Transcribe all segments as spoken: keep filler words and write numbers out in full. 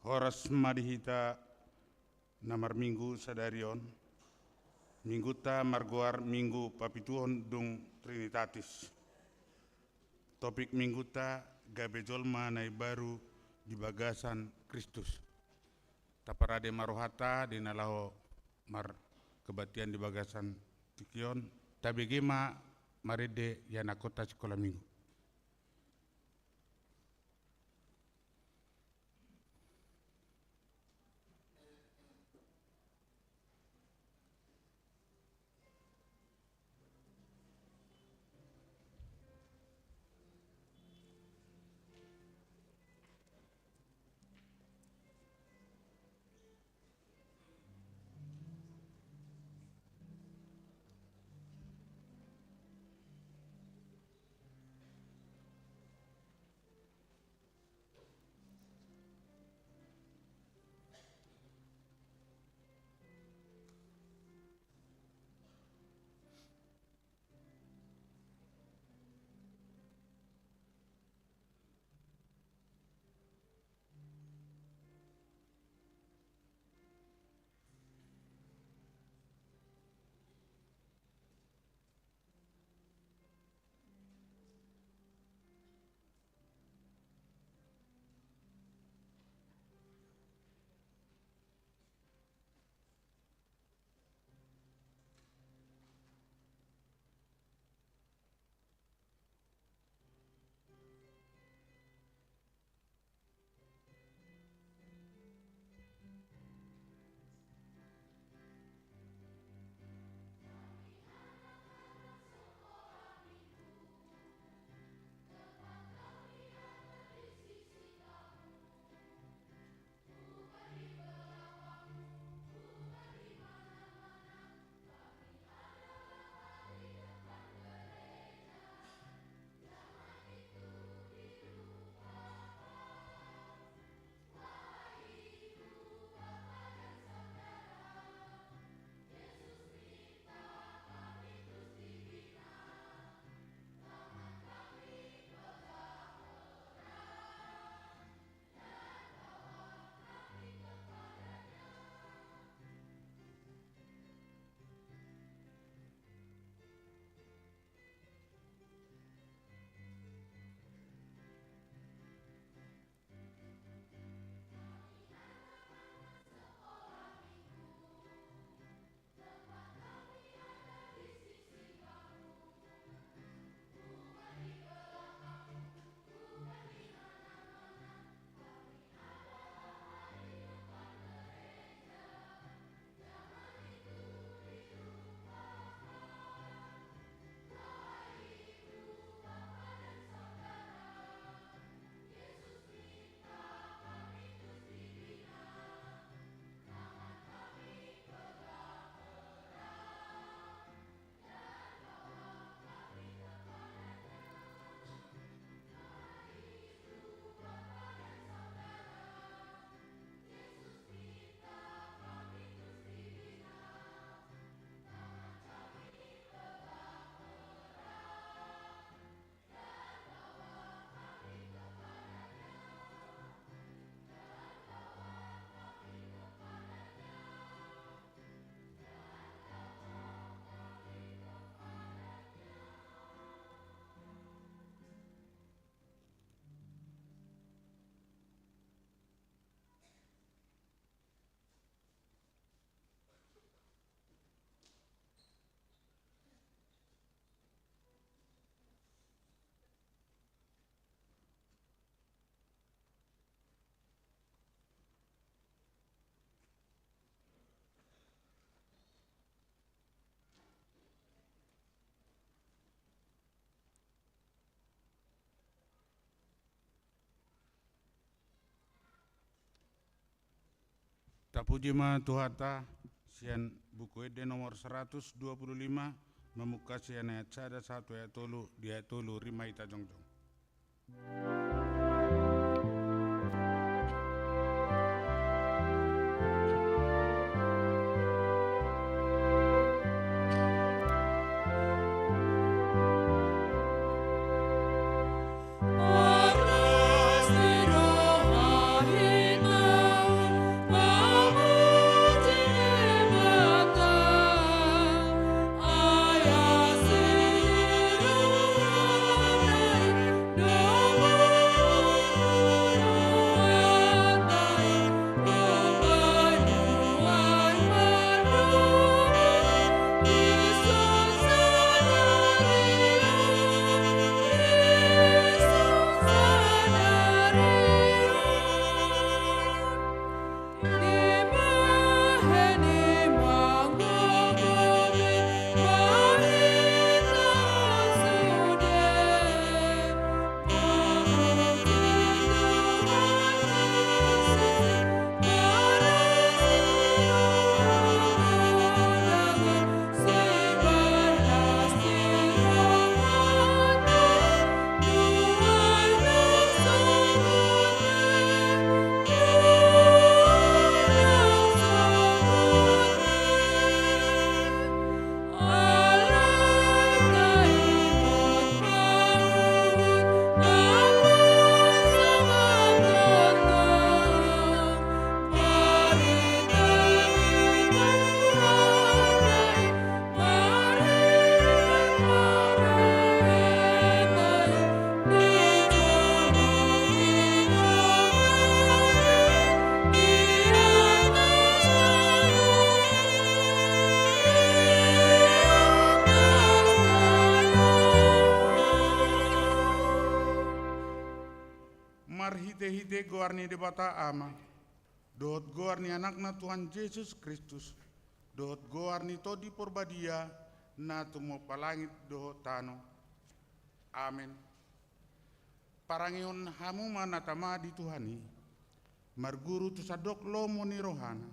Horas ma di hita na marminggu sadari on. Minggunta margoar Minggu Papituhon dung Trinitatis. Topik minggunta: Gabe jolma na imbaru di bagasan Kristus. Taparade ma rohanta di na laho markebaktian di bagasan tingki on. Tabege ma marende ianakhonta sikola minggu. Tapuji ma Tuhanta. Sian Buku Ende nomor seratus dua puluh lima, mamungka sian ayat sada sahat tu ayat tolu. Di ayat tolu rim ma hita jongjong. Marhite goar ni Debata Ama, dohot goar ni Anakna Tuhan Jesus Kristus, dohot goar ni Tondi Porbadia, na tumompa langit dohot tano. Amen. Parangehon hamu ma na tama di Tuhan i, marguru tu sandok lomo ni rohana,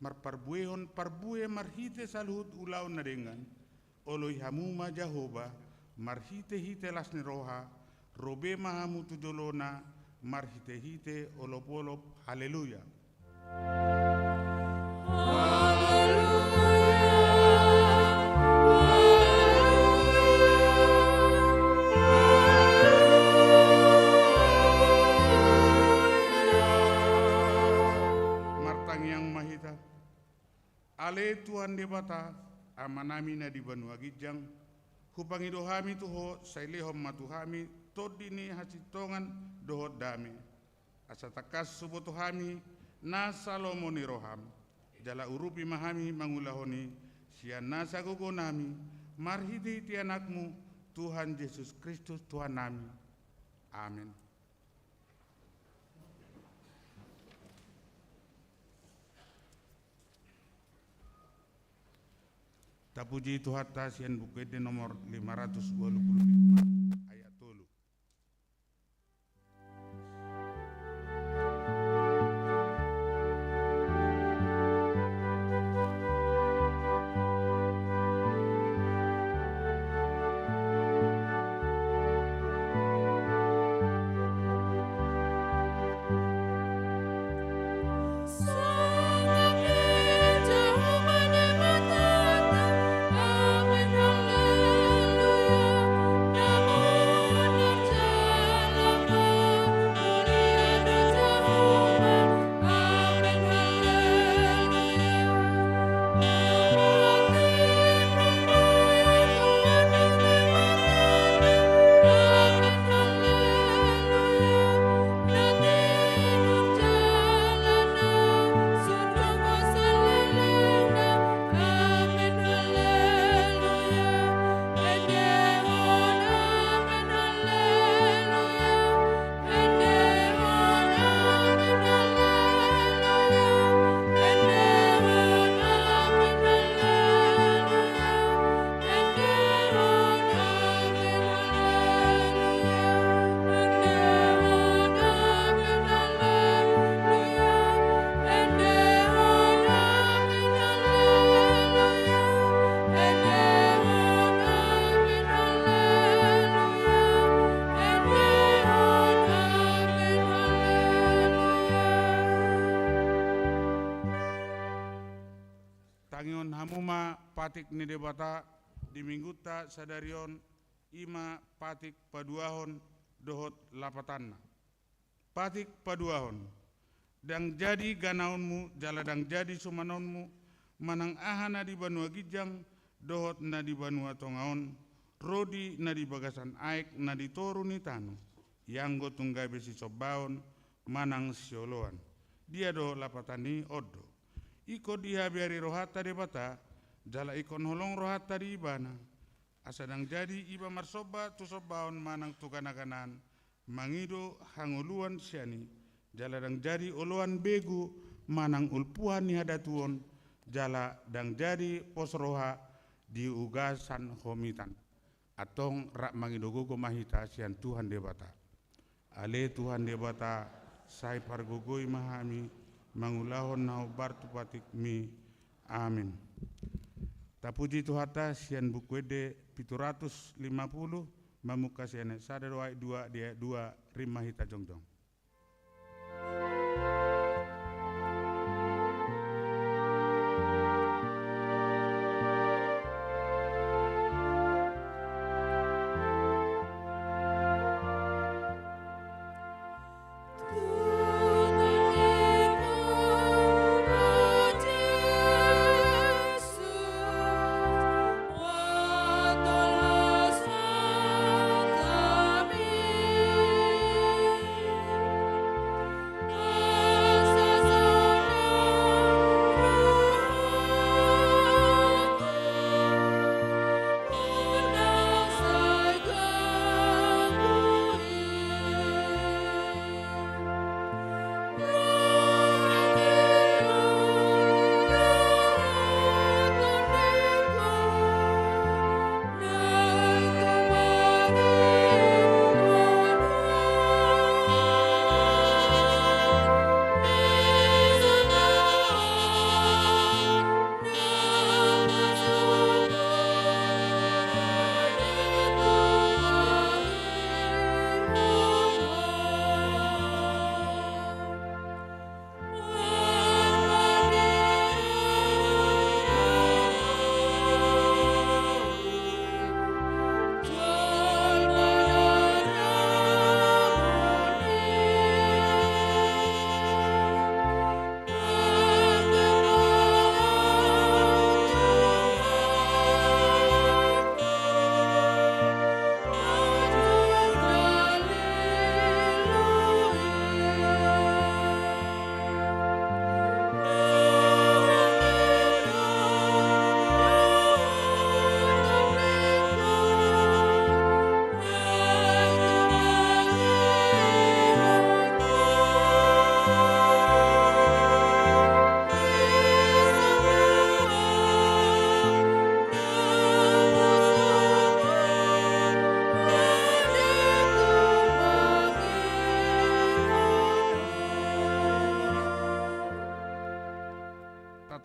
marparbuehon parbue marhite saluhut ulaon na denggan, oloi hamu ma Jahowa, marhitehite las ni roha, ro be ma hamu tu jolona, marhitehite olopolop. Haleluya. Martangiang ma hita. Ale Tuhan Debata, Amanami na di banua ginjang, hupangido hami tu Ho, sai lehon ma tu hami tondi ni hasintongan dohot dame. Asa tangkas huboto hami nasa lomo ni roham, jala urupi ma hami mangulahon i sian nasa gogonami, marhitehite Anakmu, Tuhan Jesus Kristus Tuhannami. Amen. Tapuji Tuhanta sian Buku Ende nomor lima ratus walu pulu lima, ayat tolu. Tangihon hamu ma patik ni Debata di minggunta sadari on, i ma patik paduahon dohot lapatanna. Patik paduahon. Ndang jadi ganaonmu jala ndang jadi sumanonmu manang aha na di banua ginjang dohot na di banua tonga on, ro di na di bagasan aek na di toru ni tano, ianggo tung gabe sisombaon manang sioloan. Dia do lapatan i? On do: Ingkon dihabiari rohanta Debata, jala ingkon holong rohanta di Ibana. Asa ndang jadi iba marsomba tu sombaon manang tu ganaganaan, mangido hangoluan sian i, jala ndang jadi oloan begu manang ulpuhan ni hadatuon, jala ndang jadi pos roha di ugasan homitan. Antong rap mangido gogo ma hita sian Tuhan Debata. Ale Tuhan Debata, sai pargogoi ma hami mangulahon na hombar tu patikmi. Amin. Tapuji Tuhanta sian Buku Ende pitu ratus lima puluh, mamungka sian ayat sada dohot ayat dua, di ayat dua, rim ma hita jongjong.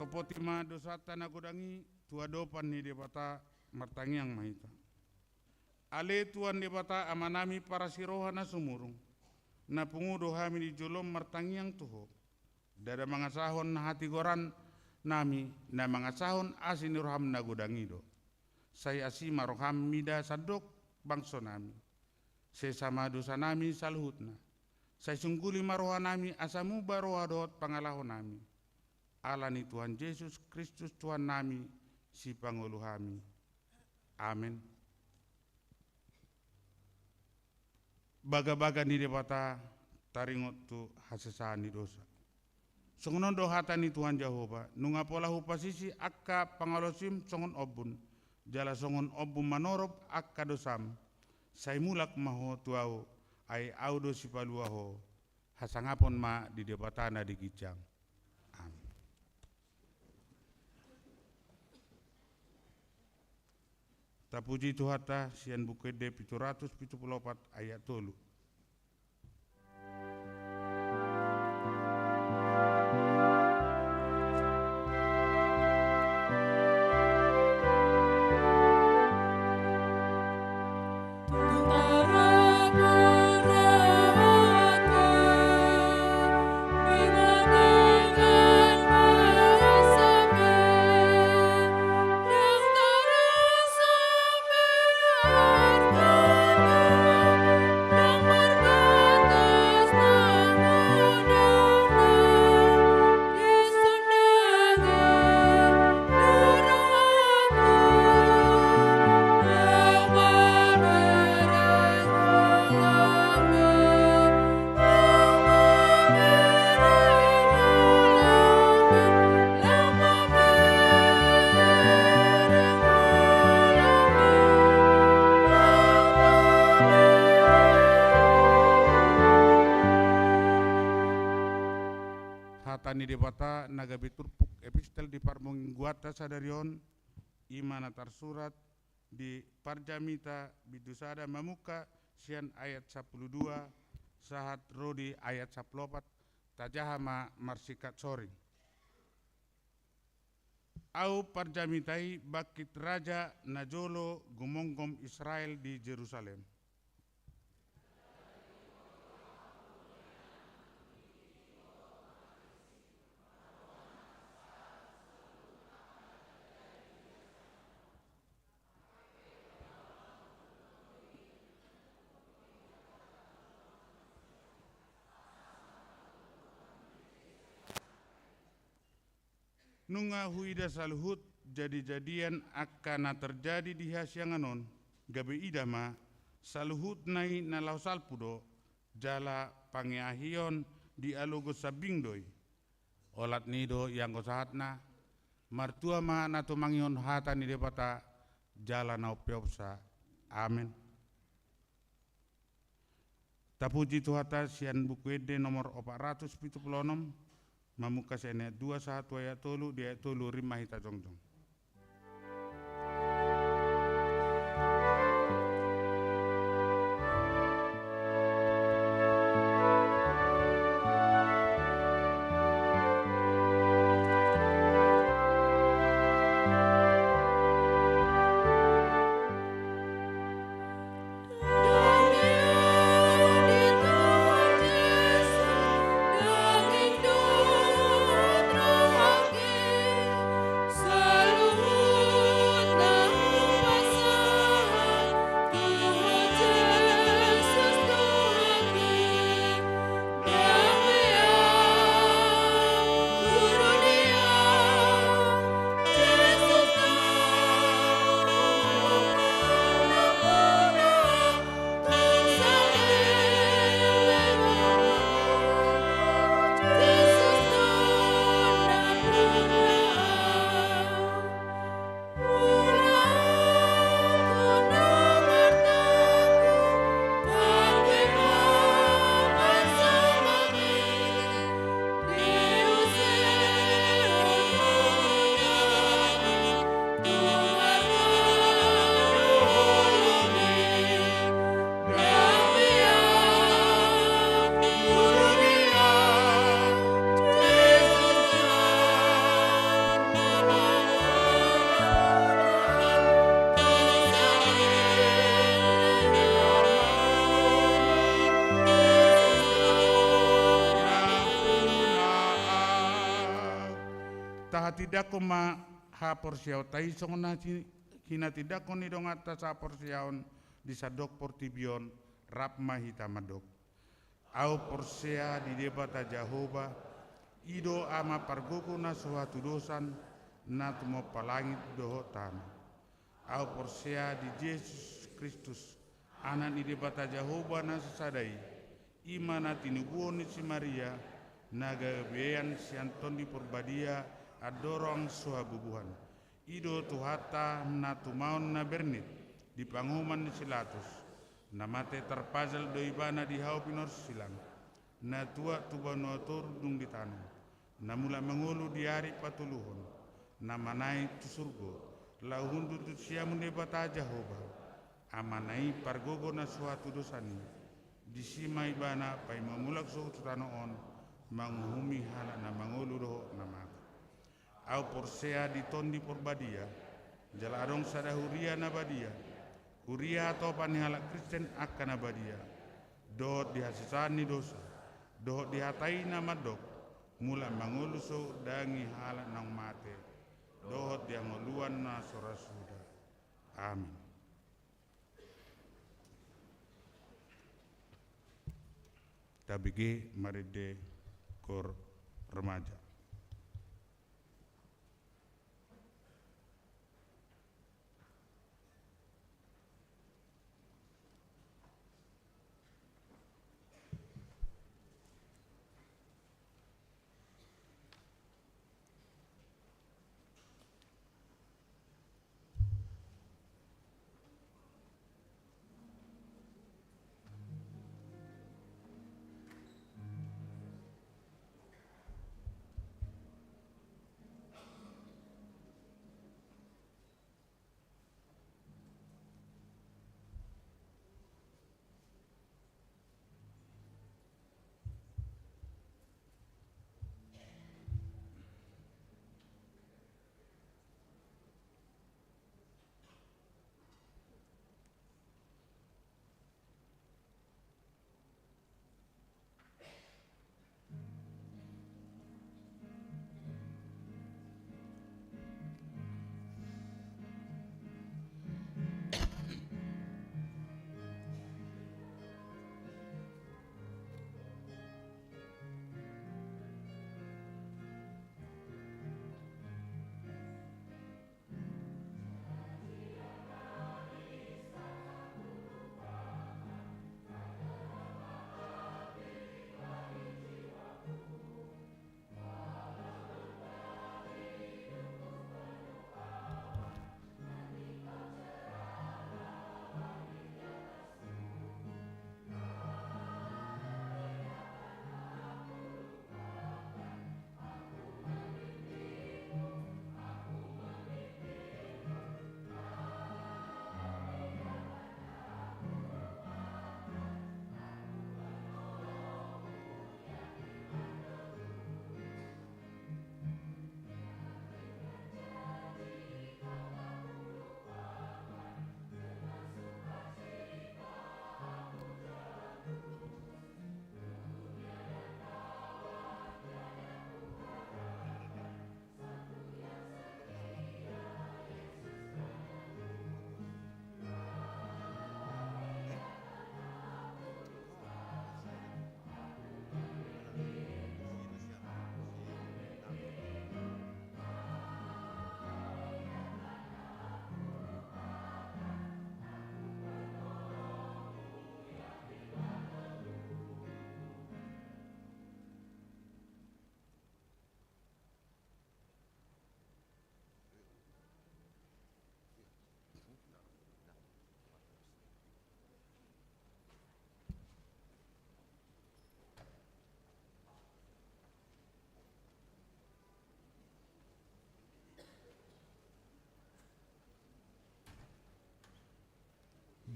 Poti ma dosanta na godang i tu adopan ni Debata. Martangiang ma hita. Ale Tuhan Debata Amanami parasi roha na sumurung, na pungu do hami di jolom martangiang tu Ho. Ndada mangasahon hatigorannami, na mangasahon asi ni roham na godang i do. Sai asi ma roham mida sandok bangsonami. Sesa ma dosanami saluhutna. Sai sungguli ma rohanami asa muba roha dohot pangalahonami. Ala ni Tuhan Jesus Kristus Tuhannami, Sipangolu hami. Amen. Bagabaga ni Debata taringot tu hasesaan ni dosa. Songon on do hata ni Tuhan Jahowa: Nunga pola hupasisi angka pangalaosim songon ombun, jala songon ombun manorop angka dosam, sai mulak ma ho tu Ahu, ai Ahu do sipalua ho. Hasangapon ma di Debata na di ginjang. Amen. Tapuji Tuhanta sian Buku Ende pitu ratus pitu pulu opat ayat tolu. Hata ni Debata na gabe turpuk epistel di parmingguanta sadari on, i ma na tarsurat di Parjamita bindu sada mamungka sian ayat sampulu dua sahat ro di ayat sampulu opat. Tajaha ma marsingkat soring. Ahu Parjamita i, bangkit raja na jolo gumomgom Israel di Jerusalem. Nunga huida saluhut jadijadian angka na tarjadi di hasiangan on, gabe ida ma, saluhutna i na laho salpu do, jala pangeahion dialogon sambing do i. Olat ni i do ianggo sahatna. Martua ma na tumangihon hata ni Debata, jala na umpeopsa. Amen. Tapuji Tuhanta sian Buku Ende nomor opat ratus pitu pulu onom, mamungka sian ayat dua sahat tu ayat tolu, di ayat tolu rim ma hita jongjong. Tahatindangkon ma haporseaonta i songon na hi-, hinatindangkon ni donganta sahaporseaon di sandok portibi on, rap ma hita mandok. Ahu porsea di Debata Jahowa, i do Ama pargogo na so hatudosan, na tumompa langit dohot tano. Ahu porsea di Jesus Kristus, Anak ni Debata Jahowa na sasada i, i ma na tinubuhon ni si Maria, na gabean sian Tondi Porbadia andorang so habubuhan. I do Tuhanta na tumaon na bernit di panguhuman ni si Pilatus, na mate tarpajal do ibana di hau pinorsilang, na tuat tu banua toru dung ditanom, na mulak mangolu di ari patoluhon, na manaek tu surgo, laho hundul tu siamun Debata Jahowa, Amana i pargogo na so hatudosan i, disi ma ibana paima mulak sogot tu tano on, manguhumi halak na mangolu dohot na mate. Ahu porsea di Tondi Porbadia, jala adong sada huria na badia, huria hatopan ni halak Kristen angka na badia, dohot di hasesaan ni dosa, dohot di hata i na mandok, mulak mangolu sogot daging ni halak naung mate, dohot di hangoluan na so ra suda. Amin. Tabege marende Koor Remaja.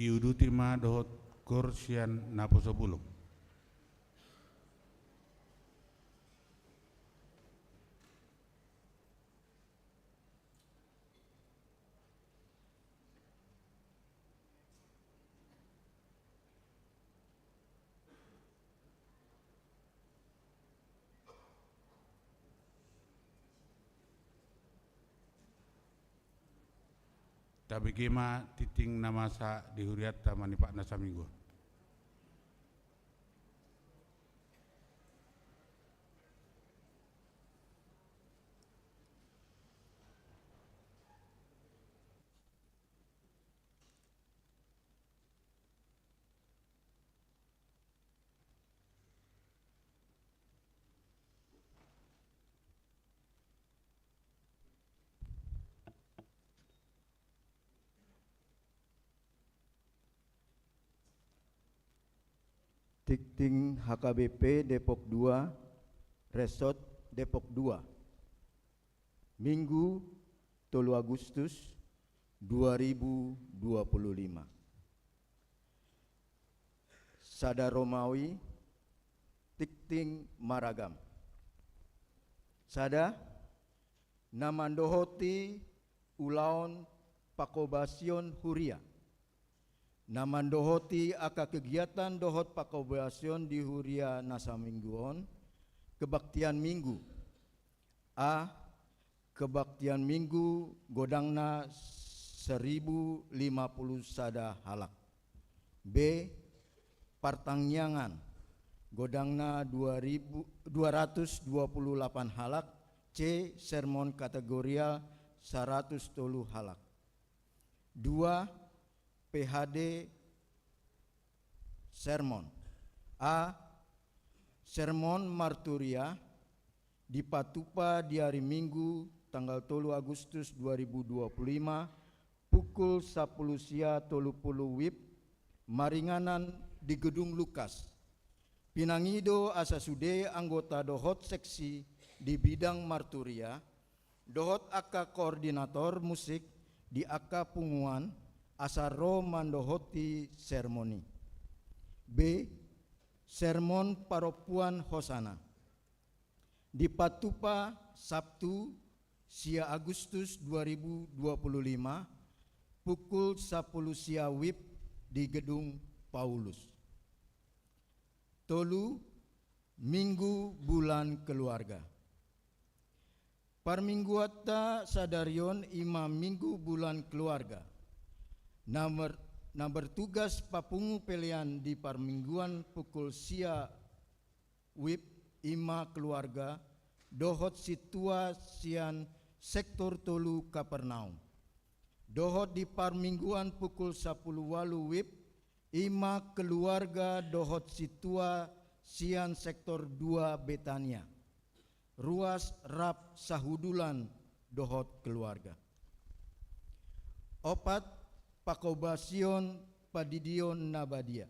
Diuduti ma dohot koor sian naposobulung. Tabege ma tingting na masa di hurianta manipat na saminggu on. Tingting H K B P Depok dua, Resort Depok dua. Minggu, tolu Agustus dua ribu dua puluh lima. Sada Romawi, tingting maragam. Sada, na mandohoti ulaon pangkobasion huria. Na mandohoti angka kegiatan dohot pangkobasion di huria na saminggu on, kebaktian Minggu. A, kebaktian Minggu godangna seribu lima puluh sada halak. B, partangiangan godangna dua ribu, dua ratus dua puluh lapan halak. C, sermon kategorial saratus tolu halak. Dua, P H D sermon. A, sermon marturia dipatupa di ari Minggu tanggal tolu Agustus dua ribu dua puluh lima pukul sampulu sia tolu pulu WIB maringanan di Gedung Lukas. Pinangido asa sude anggota dohot seksi di bidang marturia, dohot angka koordinator musik di angka punguan asa ro mandohoti sermon i. B, sermon parompuan Hosana. Dipatupa Sabtu, sia Agustus dua ribu dua puluh lima, pukul sampulu sia WIB di Gedung Paulus. Tolu, Minggu Bulan Keluarga. Parmingguanta sadari on i ma Minggu Bulan Keluarga. Na mer-, na bertugas papungu pelean di parmingguan pukul sia WIB i ma keluarga dohot sintua sian sektor tolu Kapernaum. Dohot di parmingguan pukul sampulu ualu WIB i ma keluarga dohot sintua sian sektor dua Betania. Ruas rap sahundulan dohot keluarga. Opat, pangkobasion pandidion na badia.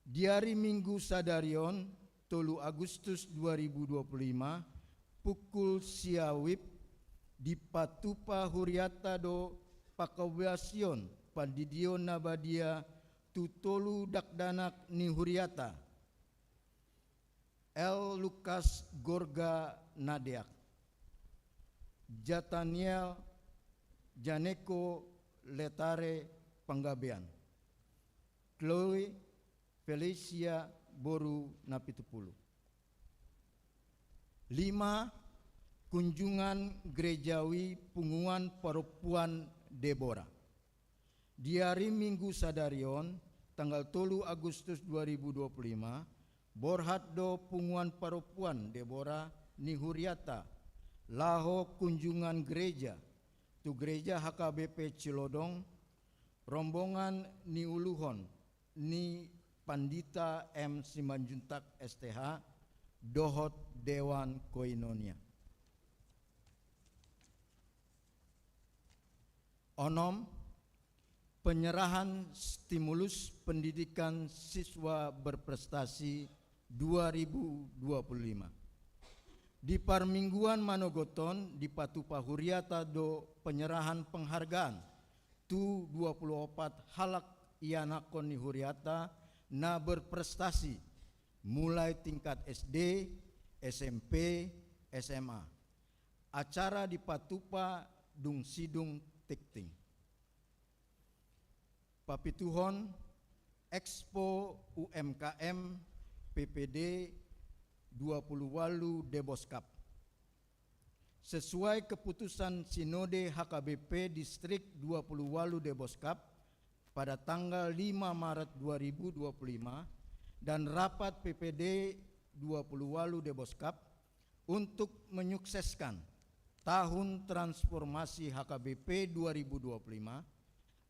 Di ari Minggu sadari on, tolu Agustus dua ribu dua puluh lima, pukul sia WIB, dipatupa hurianta do pangkobasion pandidion na badia tu tolu dakdanak ni hurianta. L. Lukas Gorga Nadeak, Jataniel Janeko Letare Panggabean, Chloe Felicia boru Napitupulu. Lima, kunjungan gerejawi punguan parompuan Debora. Di ari Minggu sadari on, tanggal tolu Agustus dua ribu dua puluh lima, borhat do punguan parompuan Debora ni hurianta laho kunjungan gereja tu gereja H K B P Cilodong, rombongan niuluhon ni Pandita M. Simanjuntak S T H dohot Dewan Koinonia. Onom, penyerahan stimulus pendidikan siswa berprestasi dua ribu dua puluh lima. Di parmingguan manogot on dipatupa hurianta do penyerahan penghargaan tu dua puluh opat halak ianakhon ni hurianta na berprestasi, mulai tingkat S D, S M P, S M A. Acara dipatupa dung sidung tingting. Papituhon, Expo U M K M P P D dua puluh ualu Deboskap. sesuai keputusan Sinode H K B P Distrik dua puluh walu Deboskap pada tanggal lima Maret dua ribu dua puluh lima dan rapat P P D dua puluh walu Deboskap untuk menyukseskan tahun transformasi H K B P dua ribu dua puluh lima,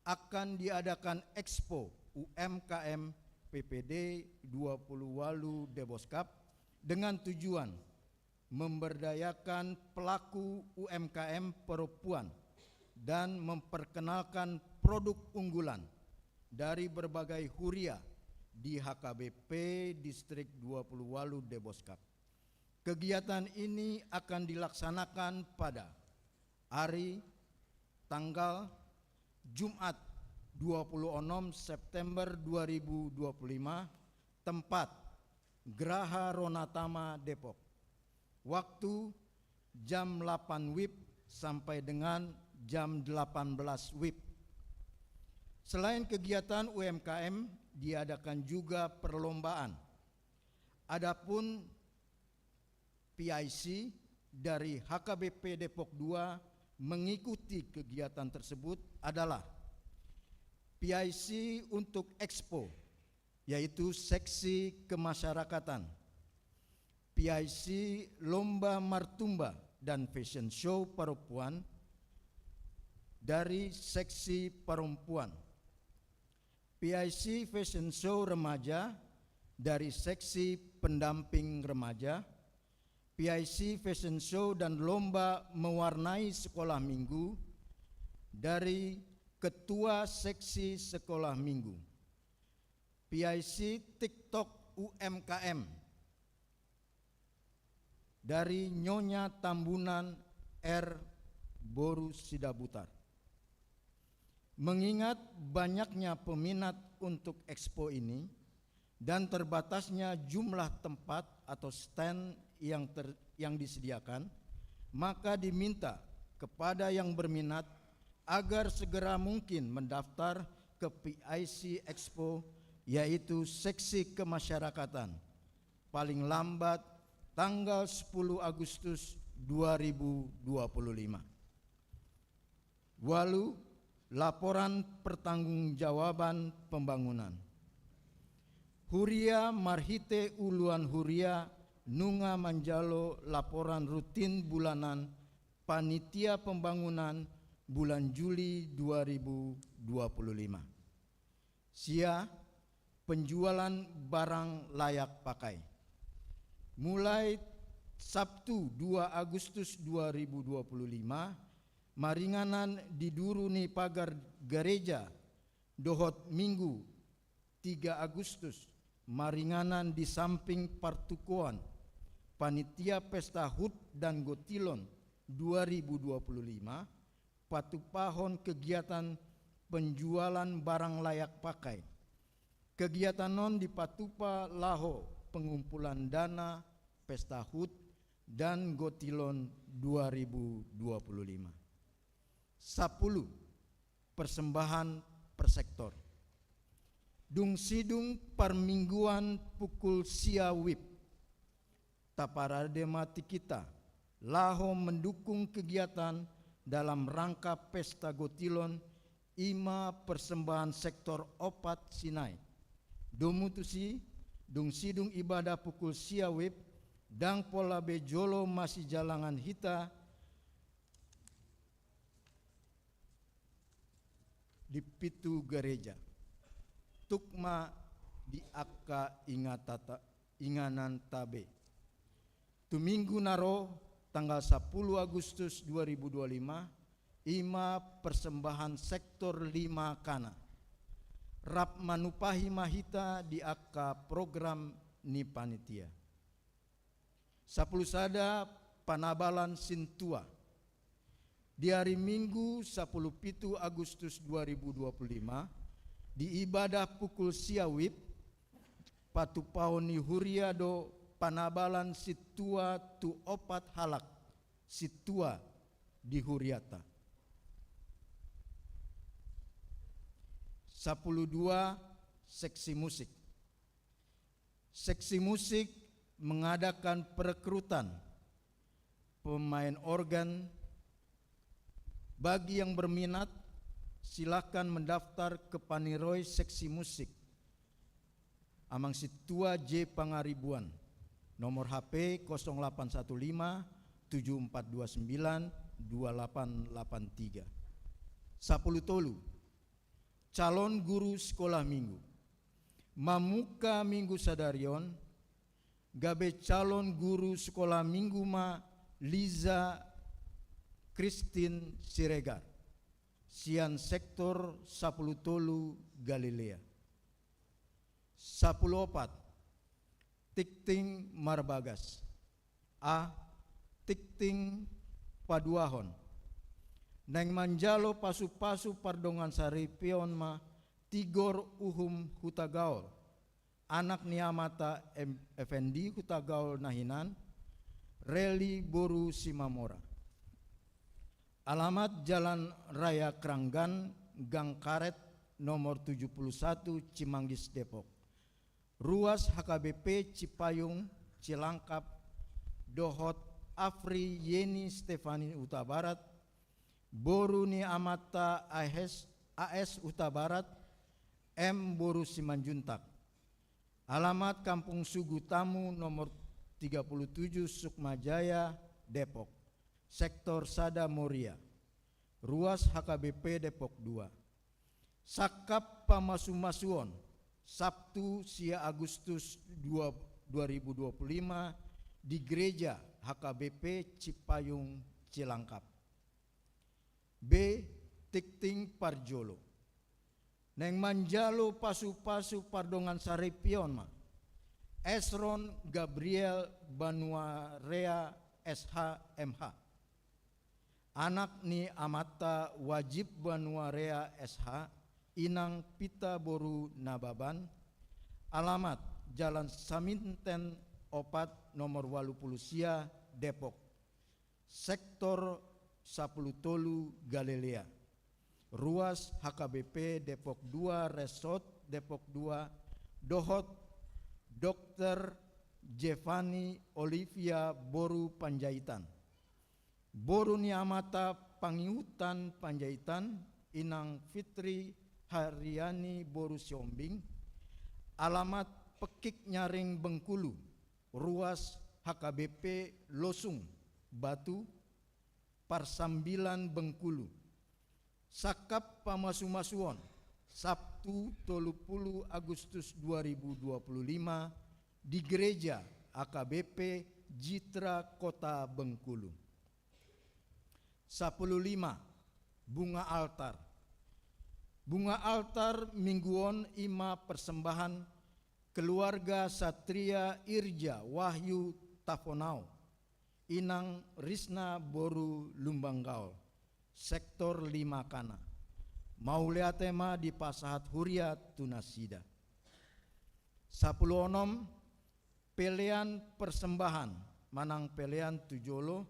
akan diadakan Expo U M K M P P D dua puluh walu Deboskap dengan tujuan memberdayakan pelaku U M K M perempuan dan memperkenalkan produk unggulan dari berbagai huria di H K B P Distrik dua puluh walu Deboskap. Kegiatan ini akan dilaksanakan pada hari, tanggal, Jumat, dua puluh enam September dua ribu dua puluh lima, tempat, Graha Ronatama, Depok. Waktu, jam delapan wib sampai dengan jam delapan belas wib. Selain kegiatan U M K M, diadakan juga perlombaan. Adapun P I C dari H K B P Depok dua mengikuti kegiatan tersebut adalah P I C untuk Expo, yaitu seksi kemasyarakatan, P I C lomba martumba dan fashion show perempuan dari seksi perempuan, P I C fashion show remaja dari seksi pendamping remaja, P I C fashion show dan lomba mewarnai sekolah minggu dari ketua seksi sekolah minggu, P I C TikTok U M K M dari Nyonya Tambunan R boru Sidabutar. Mengingat banyaknya peminat untuk expo ini dan terbatasnya jumlah tempat atau stand yang ter-, yang disediakan, maka diminta kepada yang berminat agar segera mungkin mendaftar ke P I C Expo, yaitu seksi kemasyarakatan, paling lambat tanggal sepuluh Agustus dua ribu dua puluh lima. Walu, laporan pertanggungjawaban pembangunan. Huria marhite uluan huria nunga manjalo laporan rutin bulanan panitia pembangunan bulan Juli dua ribu dua puluh lima. Sia, penjualan barang layak pakai. Mulai Sabtu dua Agustus dua ribu dua puluh lima, maringanan di duru ni pagar gareja, dohot Minggu tiga Agustus, maringanan di samping partukoan panitia pesta hut dan gotilon dua ribu dua puluh lima, patupahon kegiatan penjualan barang layak pakai. Kegiatan on dipatupa laho pengumpulan dana pesta hut dan gotilon dua ribu dua puluh lima. Sapuluh, persembahan per sektor. Dung sidung parmingguan pukul sia wib, taparade ma tingkita laho mendukung kegiatan dalam rangka pesta gotilon, i ma persembahan sektor opat sinai. Domu tusi, dung sidung ibadah pukul sia wib, ndang pola be jolo masijalangan hita di pitu gareja, tuk ma di angka ingatata-, ingananta be. Tu minggu na ro, tanggal sapuluh Agustus dua ribu dua puluh lima, i ma persembahan sektor lima kana. Rap manupahi ma hita di angka program ni panitia. Sapuluh sada, panabalan sintua. Di ari Minggu sapuluh pitu Agustus dua ribu dua puluh lima, di ibadah pukul sia wib, patupaon ni huria do panabalan sintua tu opat halak sintua di huriata. Sapuluh dua, seksi musik. Seksi musik mengadakan perekrutan pemain organ. Bagi yang berminat, silakan mendaftar ke Paniroi Seksi Musik Amang Sintua J Pangaribuan, nomor H P kosong delapan satu lima tujuh empat dua sembilan dua delapan delapan tiga. Sapulu tolu. Calon guru sekolah minggu. Mamungka minggu sadari on, gabe calon guru sekolah minggu ma Liza Christine Siregar, sian sektor sapulu tolu Galilea. Sapulu opat. Tingting marbagas. A. Tingting paduahon. Naeng manjalo pasupasu pardongansaripeon ma Tigor Uhum Hutagaol, anak ni amanta Em-, Effendi Hutagaol na hinan, Reli boru Simamora. Alamat Jalan Raya Kranggan, Gang Karet, nomor tujuh puluh satu, Cimanggis, Depok. Ruas H K B P Cipayung Cilangkap, dohot Afri Yeni Stefani Hutabarat, boru ni amanta A S, A S Hutabarat, M boru Simanjuntak. Alamat Kampung Sugu Tamu, nomor tiga puluh tujuh, Sukma Jaya, Depok. Sektor sada Moria. Ruas H K B P Depok dua. Sangkap pamasumasuon, Sabtu sia Agustus dua, dua ribu dua puluh lima, di Gereja H K B P Cipayung Cilangkap. B. Tingting parjolo. Naeng manjalo pasupasu pardongansaripeon ma Esron Gabriel Banuarea, S H, M H, anak ni amanta Wajib Banuarea, S H, inang Pita boru Nababan. Alamat Jalan Saminten opat, nomor walu pulu sia, Depok. Sektor sapulu tolu Galilea. Ruas H K B P Depok dua, Resort Depok dua, dohot Dokter Jevani Olivia boru Panjaitan, boru ni amanta Pangihutan Panjaitan, inang Fitri Haryani boru Siombing. Alamat Pekik Nyaring Bengkulu, ruas H K B P Losung Batu, Parsambilan Bengkulu. Sangkap pamasumasuon, Sabtu tolu pulu Agustus dua ribu dua puluh lima, di Gereja H K B P Jitra Kota Bengkulu. Sapulu lima. Bunga altar. Bunga altar minggu on i ma persembahan keluarga Satria Irja Wahyu Taponau, inang Risna boru Lumban Gaol, sektor lima Kana. Mauliate ma dipasahat huria tu nasida. Sapulu onom. Pelean persembahan manang pelean tu jolo.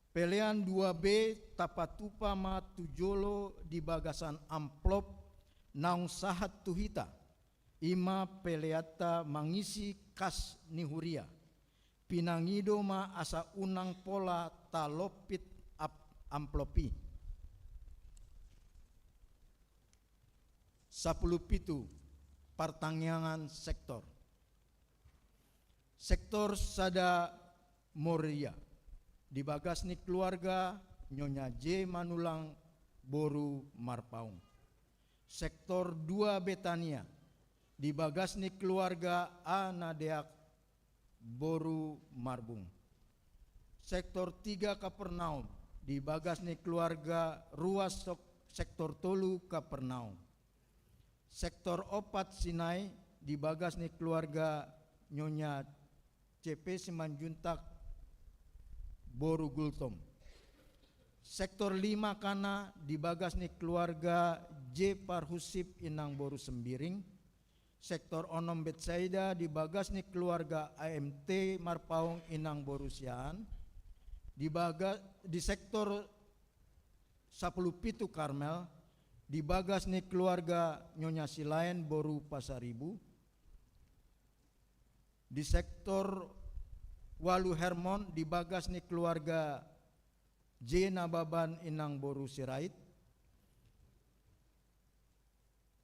Pelean dua B tapatupa ma tu jolo di bagasan amplop naung sahat tu hita. I ma peleanta mangisi kas ni huria. Pinangido ma asa unang pola talompit ap-, amplop i. Sapulu pitu. Partangiangan sektor. Sektor sada Moria, di bagas ni keluarga Nyonya J Manulang boru Marpaung. Sektor dua Betania, di bagas ni keluarga A Nadeak boru Marbung. Sektor tiga Kapernaum, di bagas ni keluarga ruas sok-, sektor tolu Kapernaum. Sektor opat Sinai, di bagas ni keluarga Nyonya C P Simanjuntak boru Gultom. Sektor lima Kana, di bagas ni keluarga J Parhusip inang boru Sembiring. Sektor onom Betsaida, di bagas ni keluarga A M T Marpaung inang boru Siahaan. Di baga-, di sektor sapulu pitu Karmel, di bagas ni keluarga Nyonya Silaen boru Pasaribu. Di sektor ualu Hermon di bagas ni keluarga J Nababan inang boru Sirait.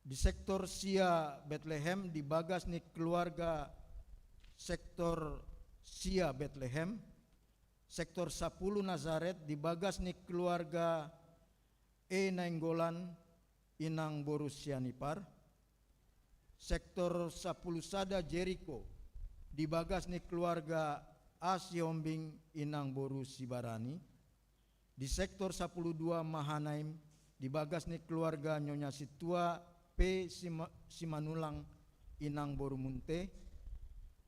Di sektor sia Betlehem di bagas ni keluarga sektor sia Betlehem. Sektor sapulu Nazaret di bagas ni keluarga E Nainggolan inang boru Sianipar. Sektor sapulu sada Jeriko di bagas ni keluarga A Sihombing inang boru Sibarani. Di sektor sapulu dua Mahanaim di bagas ni keluarga Nyonya Situa P Sima-, Simanulang inang boru Munte.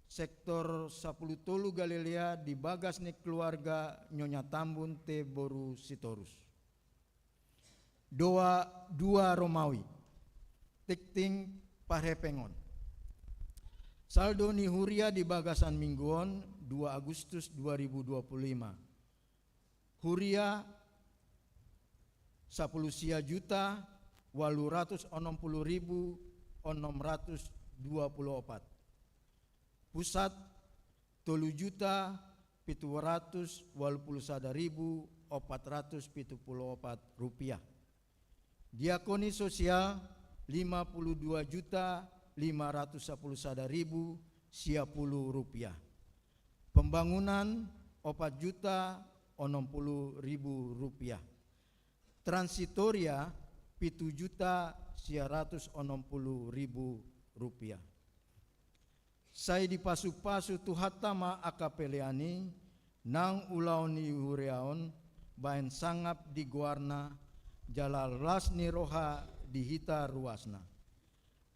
Sektor sapulu tolu Galilea di bagas ni keluarga Nyonya Tambun T boru Sitorus. Doa dua Romawi. Tingting parhepengon. Saldo ni huria di bagasan minggu on, dua Agustus dua ribu dua puluh lima. Huria, sapulu sia juta ualu ratus onom pulu ribu onom ratus dua pulu opat. Pusat, tolu juta pitu ratus ualu pulu sada ribu opat ratus pitu pulu opat rupiah. Diakoni sosial, lima pulu dua juta lima ratus sapulu sada ribu sia pulu rupiah. Pembangunan, opat juta onom pulu ribu rupiah. Transitoria, pitu juta sia ratus onom pulu ribu rupiah. Sai dipasupasu Tuhanta ma angka pelean i, nang ulaon ni huria on, baen sangap di goarna, jala las ni roha di hita ruasna.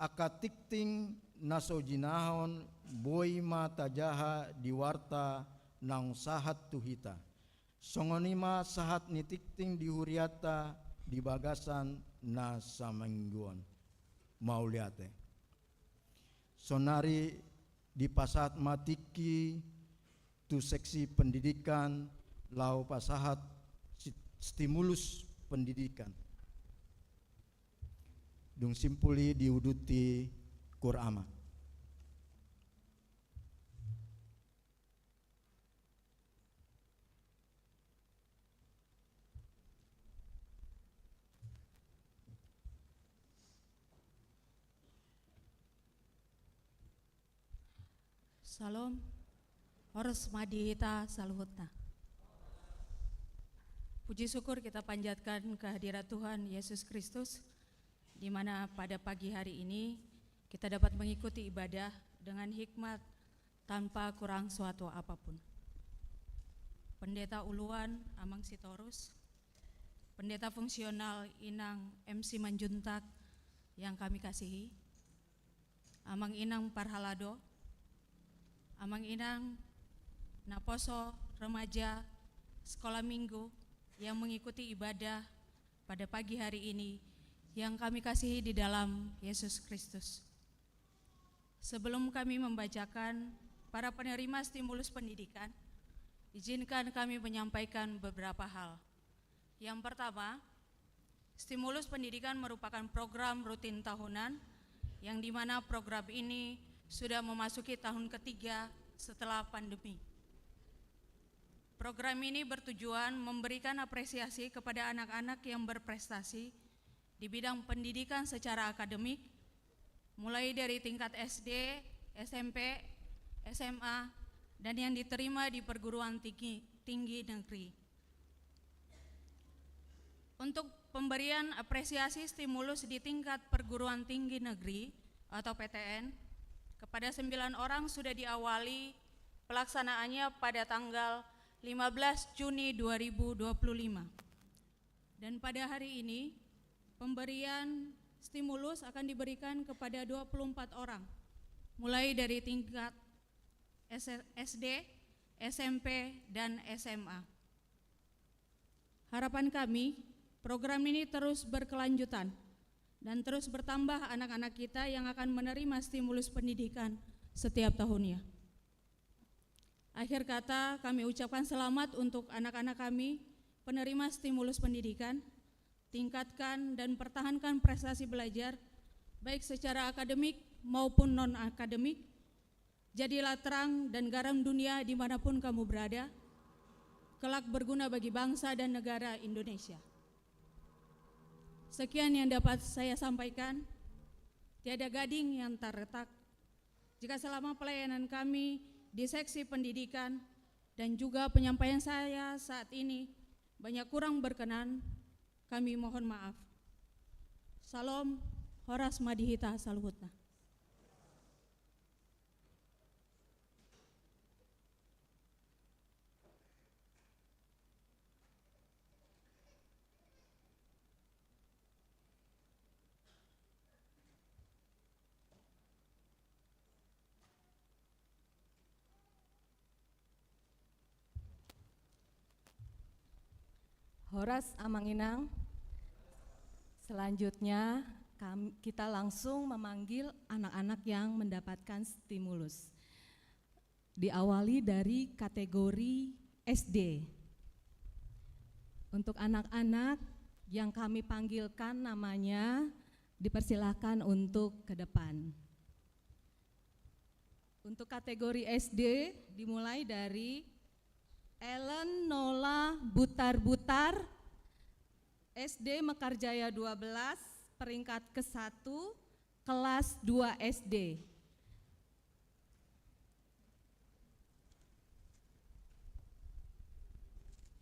Angka tingting na so jinahahon boi ma tajaha di warta naung sahat tu hita. Songon i ma sahat ni tingting di hurianta di bagasan na saminggu on. Mauliate. Saonari dipasahat ma tingki tu seksi pendidikan laho pasahat si-, stimulus pendidikan. Dung simpul i diuduti Kur Ama. Syalom. Horas ma di hita saluhutna. Puji syukur kita panjatkan kehadirat Tuhan Yesus Kristus, di mana pada pagi hari ini kita dapat mengikuti ibadah dengan hikmat tanpa kurang suatu apapun. Pendeta Uluan, Amang Sitorus, Pendeta Fungsional Inang M Simanjuntak yang kami kasihi, Amang Inang Parhalado, Amang Inang naposo remaja sekolah minggu yang mengikuti ibadah pada pagi hari ini yang kami kasihi di dalam Yesus Kristus. Sebelum kami membacakan para penerima stimulus pendidikan, izinkan kami menyampaikan beberapa hal. Yang pertama, stimulus pendidikan merupakan program rutin tahunan, yang di mana program ini sudah memasuki tahun ketiga setelah pandemi. Program ini bertujuan memberikan apresiasi kepada anak-anak yang berprestasi di bidang pendidikan secara akademik, mulai dari tingkat S D, S M P, S M A, dan yang diterima di perguruan tinggi, tinggi negeri. Untuk pemberian apresiasi stimulus di tingkat perguruan tinggi negeri atau P T N kepada sembilan orang sudah diawali pelaksanaannya pada tanggal lima belas Juni dua ribu dua puluh lima. Dan pada hari ini, pemberian stimulus akan diberikan kepada dua puluh empat orang, mulai dari tingkat S-, S D, S M P, dan S M A. Harapan kami, program ini terus berkelanjutan dan terus bertambah anak-anak kita yang akan menerima stimulus pendidikan setiap tahunnya. Akhir kata, kami ucapkan selamat untuk anak-anak kami, penerima stimulus pendidikan. Tingkatkan dan pertahankan prestasi belajar, baik secara akademik maupun non-akademik, Jadilah terang dan garam dunia di mana pun kamu berada, kelak berguna bagi bangsa dan negara Indonesia. Sekian yang dapat saya sampaikan. Tiada gading yang tak retak. Jika selama pelayanan kami di seksi pendidikan dan juga penyampaian saya saat ini banyak kurang berkenan, kami mohon maaf. Salam, horas ma di hita saluhutna. Horas, Amang Inang. Selanjutnya, kam-, kita langsung memanggil anak-anak yang mendapatkan stimulus. Diawali dari kategori S D. Untuk anak-anak yang kami panggilkan namanya, dipersilahkan untuk ke depan. Untuk kategori S D dimulai dari Ellen Nola Butar-Butar, S D Mekarjaya dua belas, peringkat ke satu, kelas dua S D.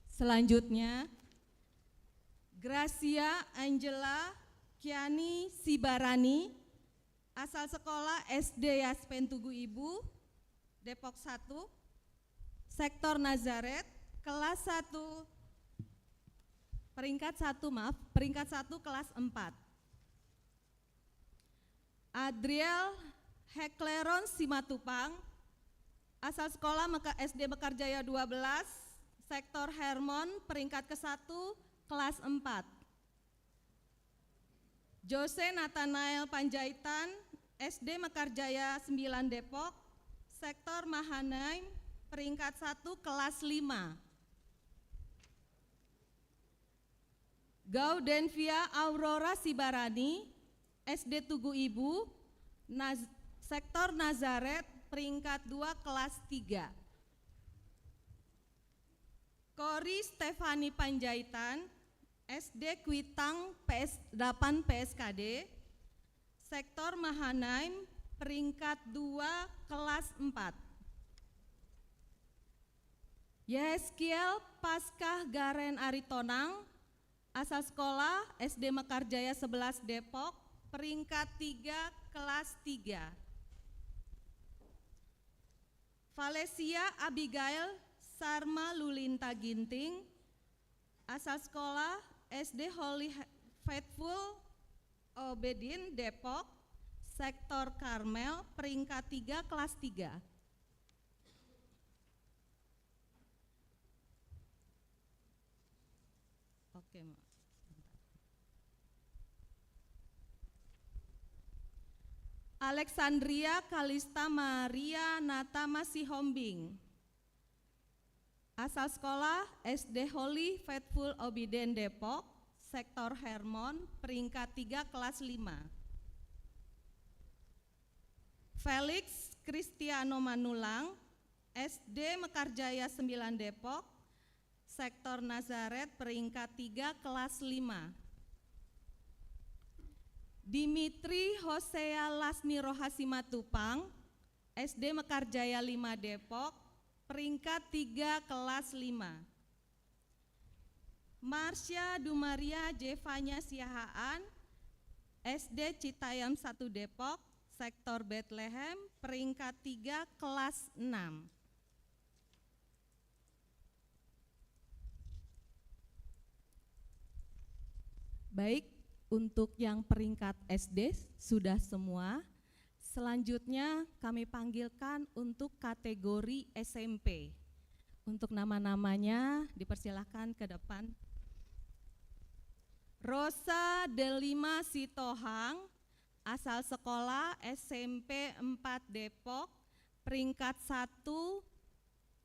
Selanjutnya, Gracia Angela Kiani Sibarani, asal sekolah S D Yaspen Tugu Ibu, Depok satu, sektor Nazaret, kelas satu, peringkat satu, maaf, peringkat satu, kelas empat. Adriel Hekleron Simatupang, asal sekolah Meka-, S D Mekarjaya dua belas, sektor Hermon, peringkat ke satu, kelas empat. Jose Nathanael Panjaitan, S D Mekarjaya sembilan Depok, sektor Mahanaim, peringkat satu, kelas lima. Gaudenvia Aurora Sibarani, S D Tugu Ibu, Naz-, sektor Nazaret, peringkat dua, kelas tiga. Kori Stefani Panjaitan, S D Kuitang, P S delapan P S K D, sektor Mahanaim, peringkat dua, kelas empat. Yehezkiel Paskah Garen Aritonang, asal sekolah S D Mekarjaya sebelas Depok, peringkat tiga, kelas tiga. Valesia Abigail Sarma Lulinta Ginting, asal sekolah S D Holy Faithful Obedin Depok, sektor Karmel, peringkat tiga, kelas tiga. Oke, Ma. Alexandria Kalista Maria Natama Sihombing. Asal sekolah S D Holy Faithful Obedin Depok, sektor Hermon, peringkat tiga, kelas lima. Felix Kristiano Manulang, S D Mekarjaya sembilan Depok, sektor Nazaret, peringkat tiga, kelas lima. Dimitri Hosea Lasni Roha Simatupang, S D Mekarjaya lima Depok, peringkat tiga, kelas lima. Marsha Dumaria Jevanya Siahaan, S D Citayam satu Depok, sektor Betlehem, peringkat tiga, kelas enam. Baik, untuk yang peringkat S D sudah semua. Selanjutnya kami panggilkan untuk kategori S M P. Untuk nama-namanya dipersilahkan ke depan. Rosa Delima Sitohang, asal sekolah S M P empat Depok, peringkat satu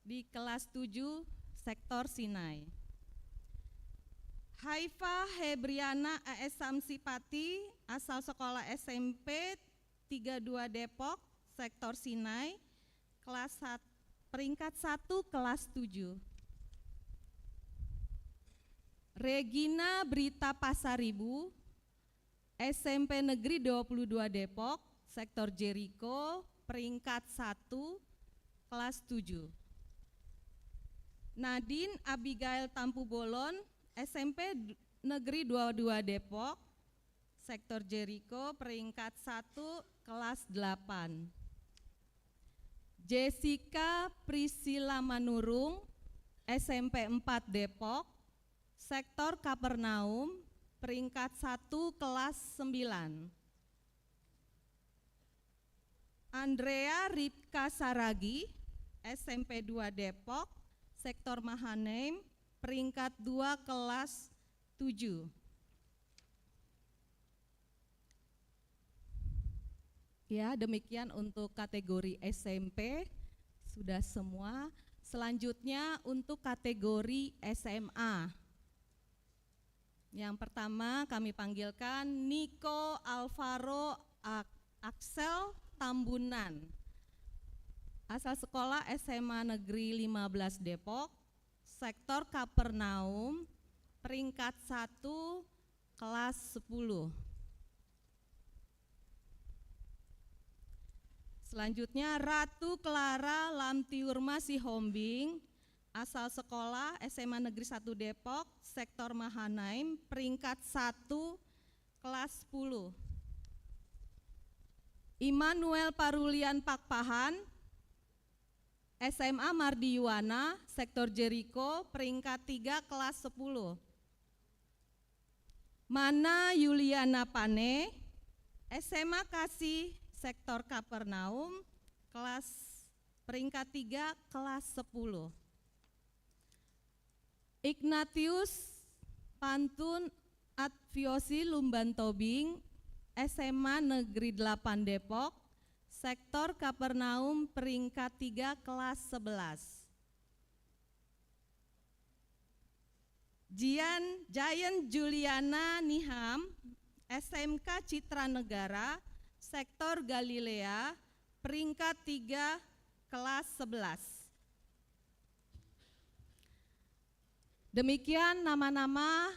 di kelas tujuh sektor Sinai. Haifa Hebriana A S Samsipati, asal sekolah S M P tiga dua Depok, sektor Sinai, kelas sat-, peringkat satu kelas tujuh. Regina Brita Pasaribu, S M P Negeri dua puluh dua Depok, sektor Jeriko, peringkat satu, kelas tujuh. Nadine Abigail Tampubolon, S M P d-, Negeri dua puluh dua Depok, sektor Jeriko, peringkat satu, kelas delapan. Jessica Priscilla Manurung, S M P empat Depok, sektor Kapernaum, peringkat satu, kelas sembilan. Andrea Ripka Saragi, S M P dua Depok, sektor Mahanaim, peringkat dua, kelas tujuh. Ya, demikian untuk kategori S M P. Sudah semua. Selanjutnya untuk kategori S M A. Yang pertama kami panggilkan Niko Alvaro Ak-, Axel Tambunan. Asal sekolah S M A Negeri lima belas Depok, sektor Kapernaum, peringkat satu, kelas sepuluh. Selanjutnya, Ratu Clara Lamtiurma Sihombing, asal sekolah S M A Negeri satu Depok, sektor Mahanaim, peringkat satu, kelas sepuluh. Immanuel Parulian Pakpahan, S M A Mardi Yuwana, sektor Jeriko, peringkat tiga, kelas sepuluh. Mana Yuliana Pane, S M A Kasih, sektor Kapernaum, kelas, peringkat tiga, kelas sepuluh. Ignatius Pantun Adviosi Lumban Tobing, S M A Negeri delapan Depok, sektor Kapernaum, peringkat tiga, kelas sebelas. Jian, Giant Juliana Niham, S M K Citra Negara, sektor Galilea, peringkat tiga, kelas sebelas. Demikian nama-nama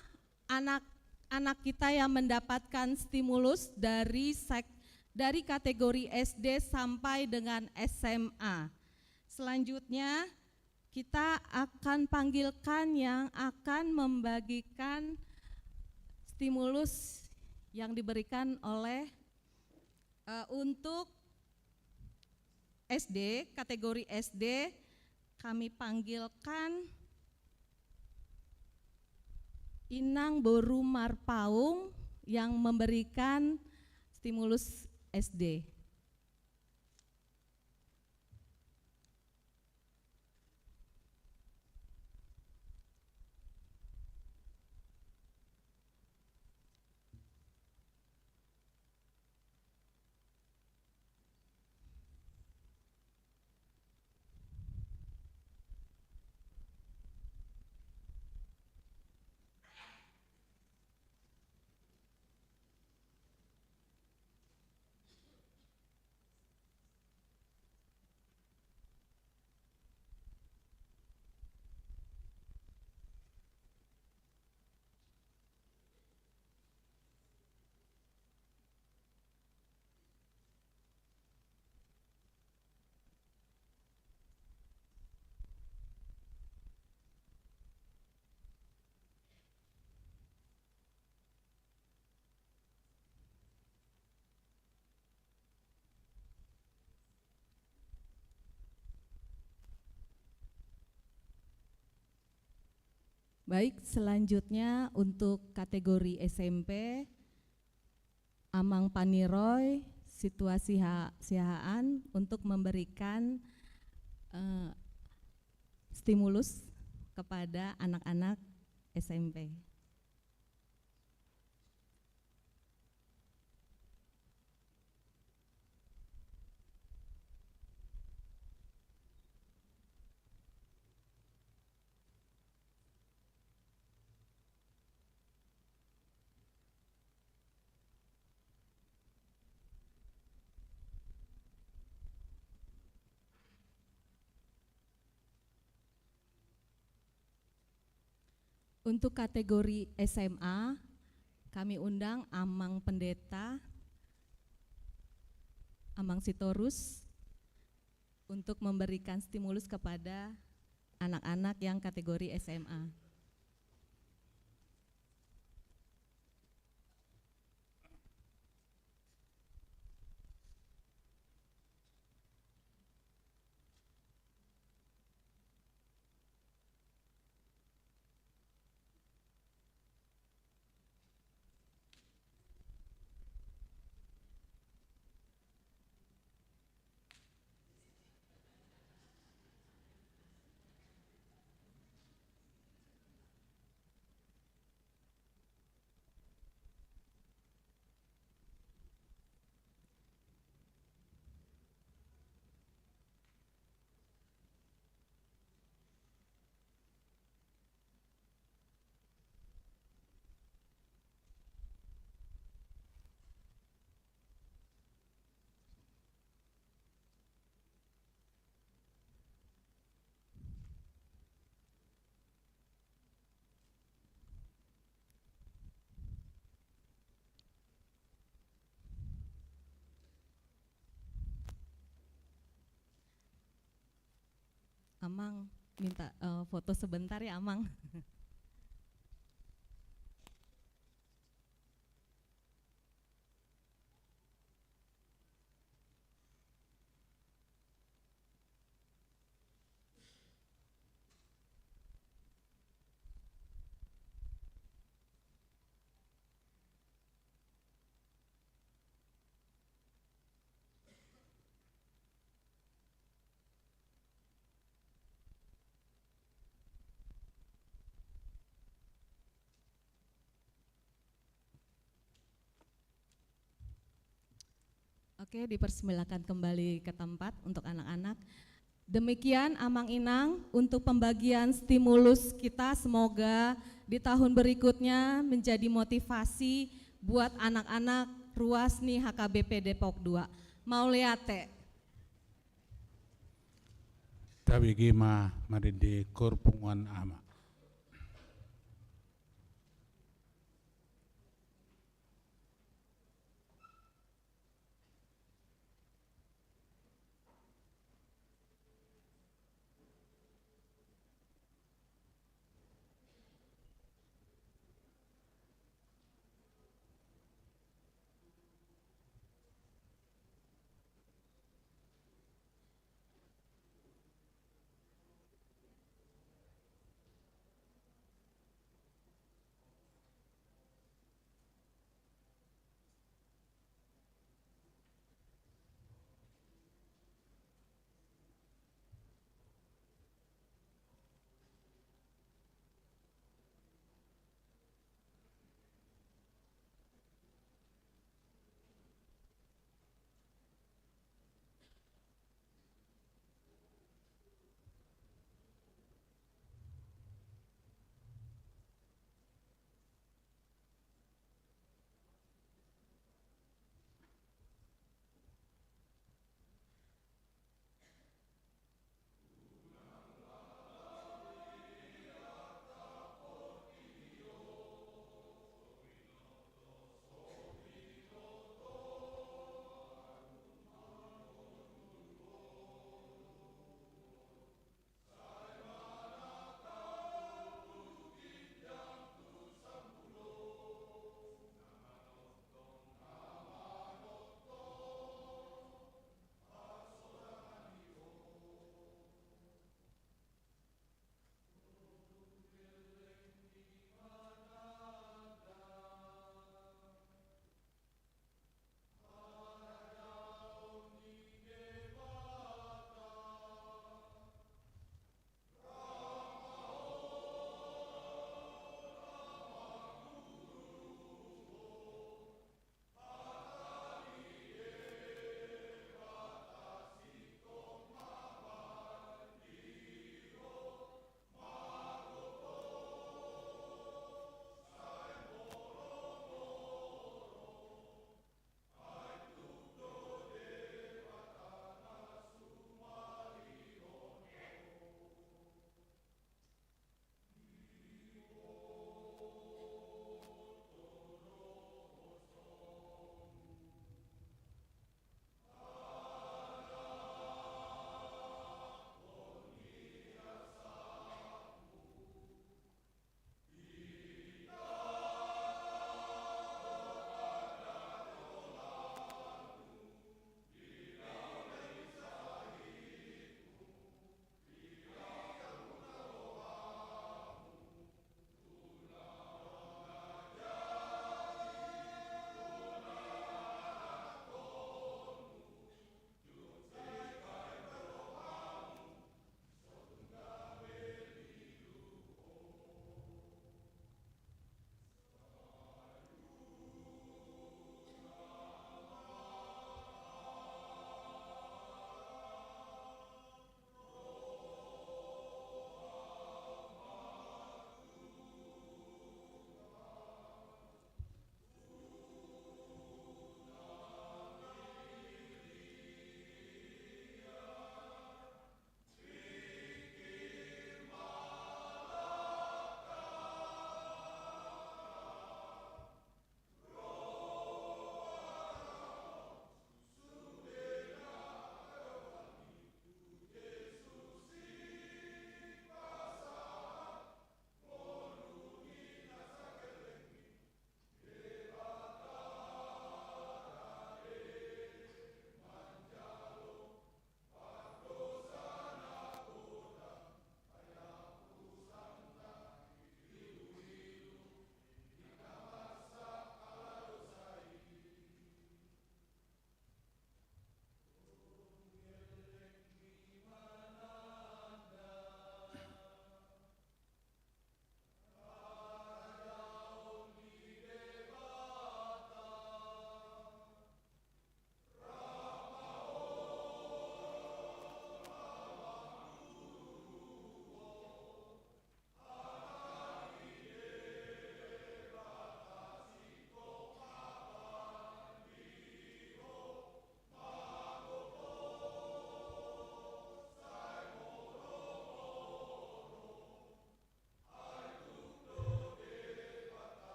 anak-anak kita yang mendapatkan stimulus dari sek-, dari kategori S D sampai dengan S M A. Selanjutnya, kita akan panggilkan yang akan membagikan stimulus yang diberikan oleh, eh, untuk S D, kategori S D, kami panggilkan Inang Boru Marpaung yang memberikan stimulus S D. Baik, selanjutnya untuk kategori S M P, Amang Paniroy Situasi Ha-, Siahaan untuk memberikan, eh, stimulus kepada anak-anak S M P. Untuk kategori S M A, kami undang Amang Pendeta, Amang Sitorus, untuk memberikan stimulus kepada anak-anak yang kategori S M A. Amang, minta, eh, foto sebentar ya, Amang. Oke, dipersilakan kembali ke tempat untuk anak-anak. Demikian, Amang Inang, untuk pembagian stimulus kita. Semoga di tahun berikutnya menjadi motivasi buat anak-anak ruas ni H K B P Depok dua. Mauliate. Tabege ma marende hor punguan ama.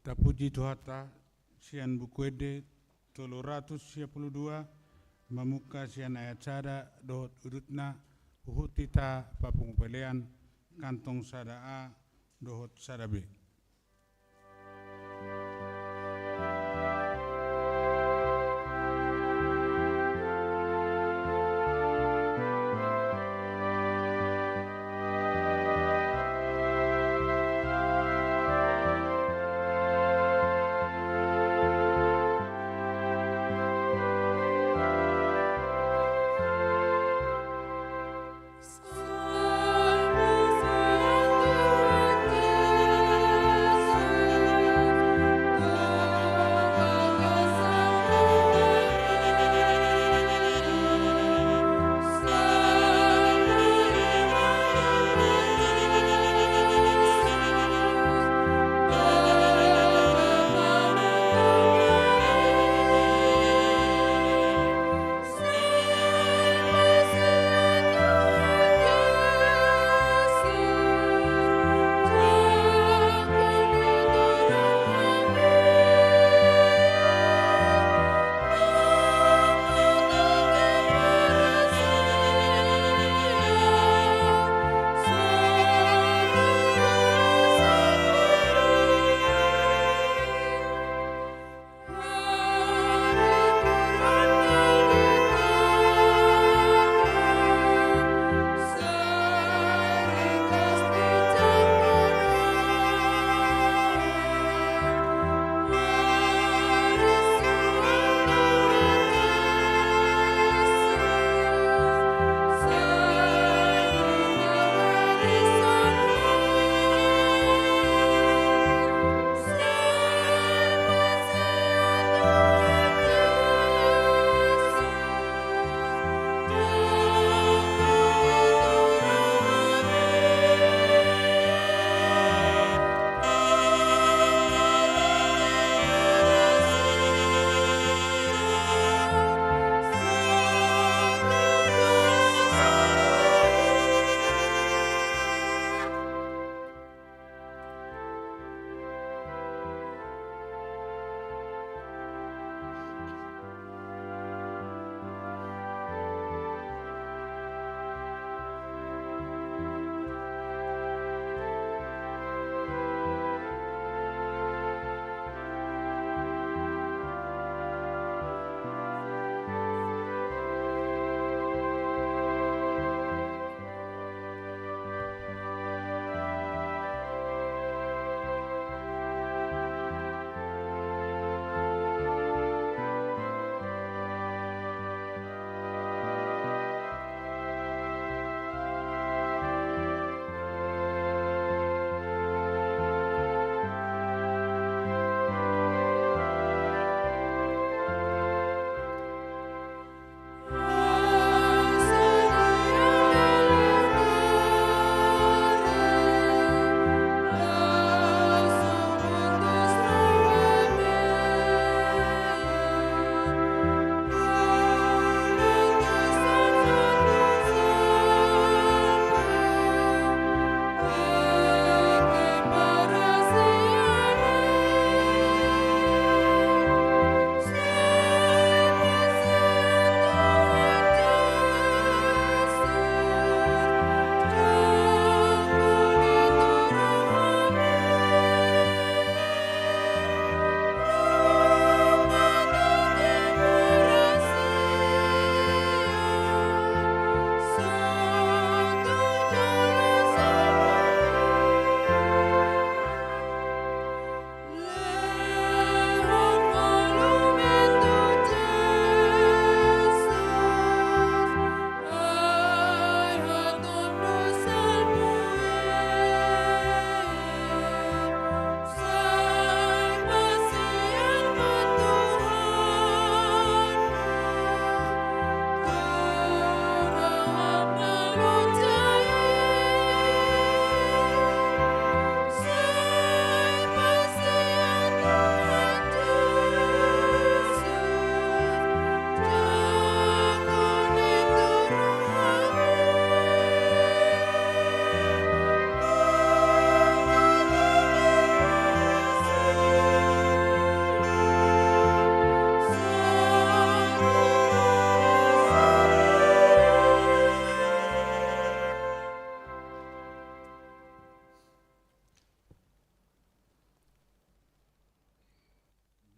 Tapuji Tuhanta, sian Buku Ende tolu ratus sia pulu dua, mamungka sian ayat sada dohot udutna, huhut hita papungu pelean, kantong sada A dohot sada B.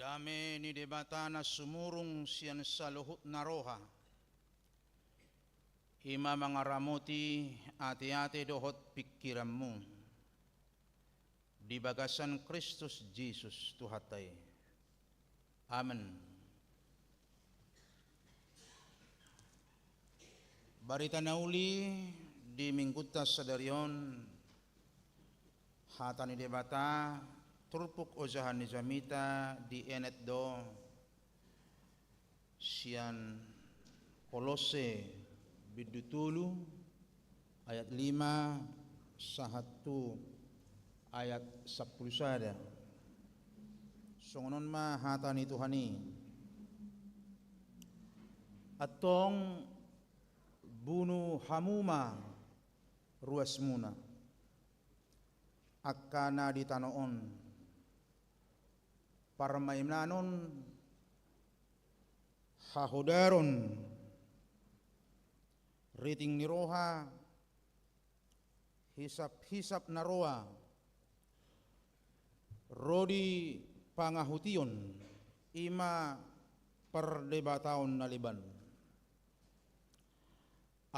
Dame ni Debata na sumurung sian saluhutna roha, i ma mangaramoti ateate dohot pingkiranmu di bagasan Kristus Jesus Tuhanta i. Amen. Barita na uli di Minggunta sadari on, hata ni Debata turpuk ojahan ni jamita dienet do sian Kolosse bindu tolu ayat lima sahat tu ayat sampulu sada. Songon on ma hata ni Tuhan i: Antong bunu hamu ma ruasmuna, angka na di tano on, parmainanon, hahodaron, riting ni roha, hisaphisap na roa, ro di pangahution, i ma pardebataon na leban.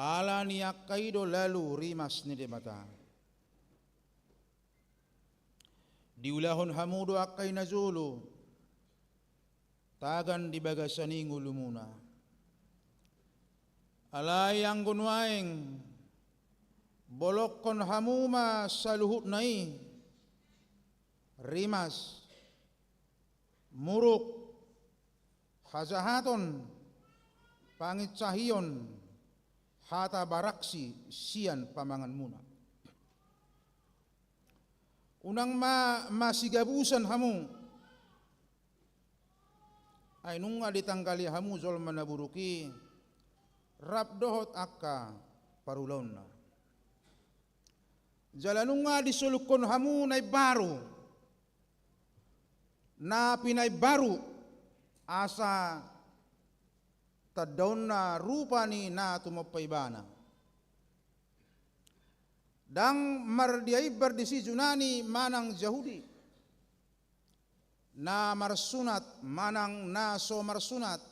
Ala ni angka i do lalu rimas ni Debata. Diulahon hamu do angka i najolo, tagan di bagasan i ngolumuna. Alai anggo nuaeng, bolongkon hamu ma saluhutna i: rimas, muruk, hajahaton, panginsahion, hata baraksi sian pamanganmuna. Unang ma masigabusan hamu. Ai nunga ditanggali hamu jolma na buruk i rap dohot angka parulaonna. Jala nunga disolukkon hamu na imbaru, na pinaimbaru, asa tandaonna rupa ni na tumompa ibana. Ndang mardiaimbar disi Junani manang Jahudi, na marsunat manang na so marsunat,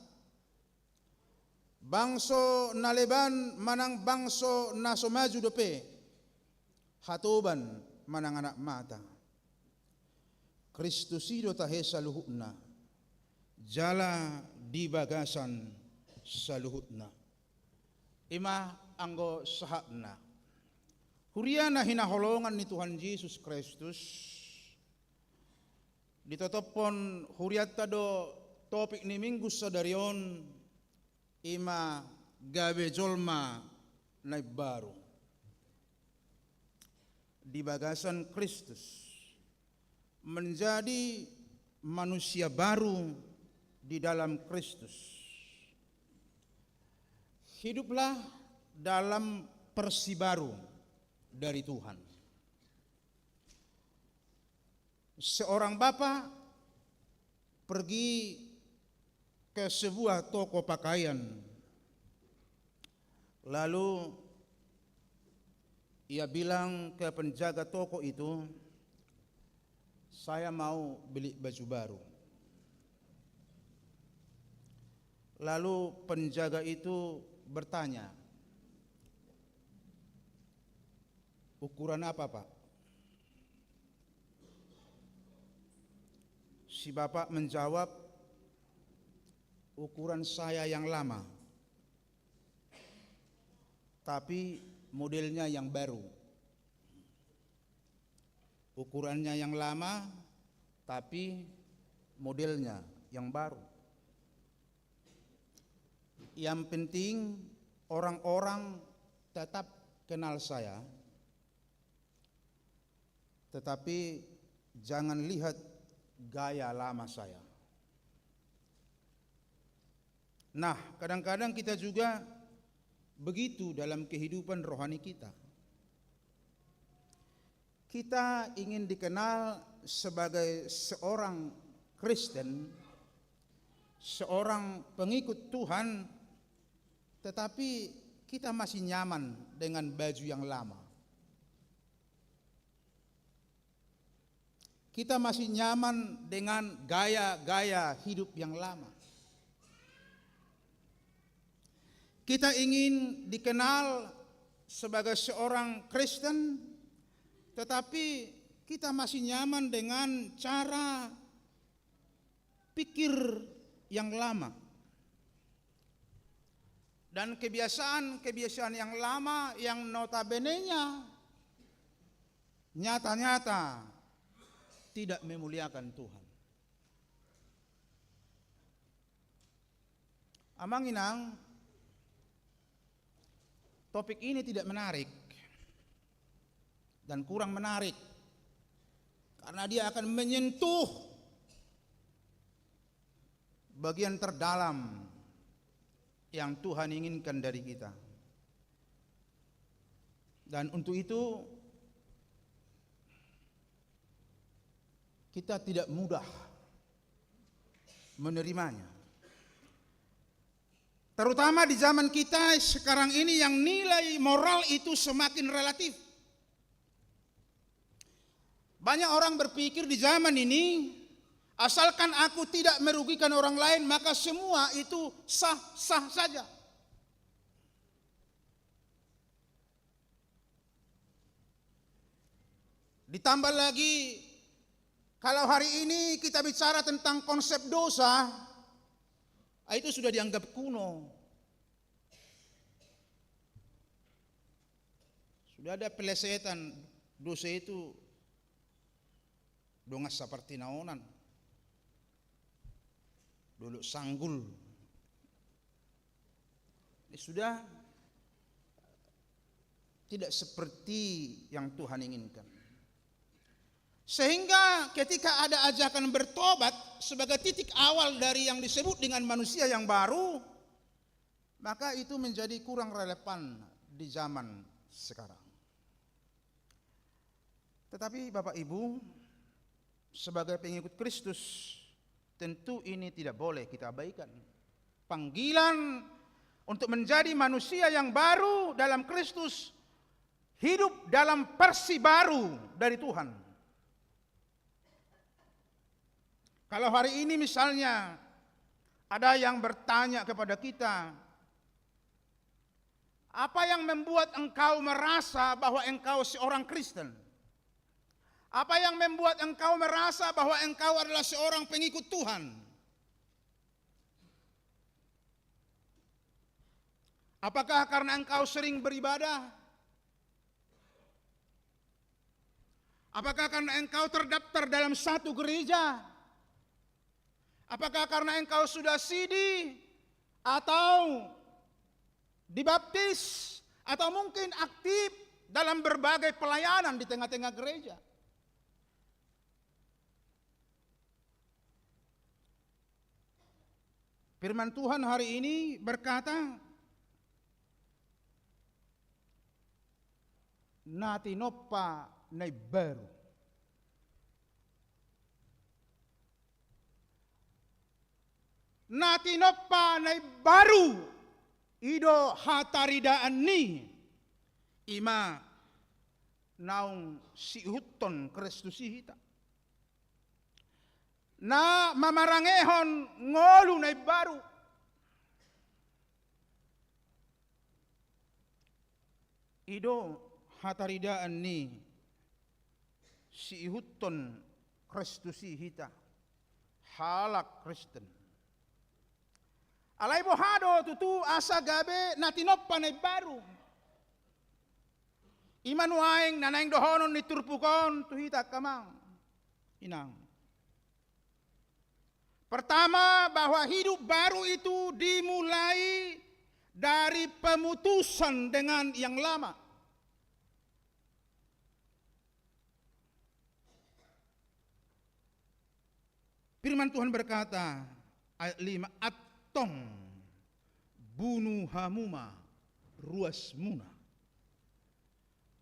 bangso na leban manang bangso na so maju dope, hatoban manang anak mata. Kristus i do tahe saluhutna, jala di bagasan saluhutna. I ma anggo sahatna. Huria na hinaholongan ni Tuhan Jesus Kristus, ditotophon hurianta do topik ni Minggu sadari on, i ma gabe jolma na imbaru. Di bagasan Kristus, menjadi manusia baru di dalam Kristus. Hiduplah dalam versi baru dari Tuhan. Seorang bapak pergi ke sebuah toko pakaian. Lalu ia bilang ke penjaga toko itu, "Saya mau beli baju baru." Lalu penjaga itu bertanya, "Ukuran apa, Pak?" Si bapak menjawab, "Ukuran saya yang lama, tapi modelnya yang baru." Ukurannya yang lama, tapi modelnya yang baru. Yang penting orang-orang tetap kenal saya, tetapi jangan lihat gaya lama saya. Nah, kadang-kadang kita juga begitu dalam kehidupan rohani kita. Kita ingin dikenal sebagai seorang Kristen, seorang pengikut Tuhan, tetapi kita masih nyaman dengan baju yang lama. Kita masih nyaman dengan gaya-gaya hidup yang lama. Kita ingin dikenal sebagai seorang Kristen, tetapi kita masih nyaman dengan cara pikir yang lama. Dan kebiasaan-kebiasaan yang lama yang notabenenya nyata-nyata tidak memuliakan Tuhan. Amang inang, topik ini tidak menarik dan kurang menarik karena dia akan menyentuh bagian terdalam yang Tuhan inginkan dari kita. Dan untuk itu, kita tidak mudah menerimanya. Terutama di zaman kita sekarang ini yang nilai moral itu semakin relatif. Banyak orang berpikir di zaman ini, asalkan aku tidak merugikan orang lain, maka semua itu sah-sah saja. Ditambah lagi, kalau hari ini kita bicara tentang konsep dosa, ah, itu sudah dianggap kuno. Sudah ada pelesetan, dosa itu dongan sapartinaonan, dolok sanggul. Ini sudah tidak seperti yang Tuhan inginkan. Sehingga ketika ada ajakan bertobat sebagai titik awal dari yang disebut dengan manusia yang baru, maka itu menjadi kurang relevan di zaman sekarang. Tetapi Bapak Ibu, sebagai pengikut Kristus, tentu ini tidak boleh kita abaikan. Panggilan untuk menjadi manusia yang baru dalam Kristus, hidup dalam versi baru dari Tuhan. Kalau hari ini misalnya ada yang bertanya kepada kita, "Apa yang membuat engkau merasa bahwa engkau seorang Kristen? Apa yang membuat engkau merasa bahwa engkau adalah seorang pengikut Tuhan? Apakah karena engkau sering beribadah? Apakah karena engkau terdaftar dalam satu gereja? Apakah karena engkau sudah sidi atau dibaptis atau mungkin aktif dalam berbagai pelayanan di tengah-tengah gereja?" Firman Tuhan hari ini berkata, "Na tinompa na imbaru." Na tinompa na imbaru, i do hataridaan ni, i ma naung siihuthon Kristus i hita. Na mamarangehon ngolu na imbaru. I do hataridaan ni siihuthon Kristus i hita, halak Kristen. Alai boha do tutu asa gabe na tinompa na imbaru? I ma nuaeng na naeng dohonon ni turpuk on tu hita angka amang inang. Pertama, bahwa hidup baru itu dimulai dari pemutusan dengan yang lama. Firman Tuhan berkata, ayat lima, "Antong bunu hamu ma ruasmuna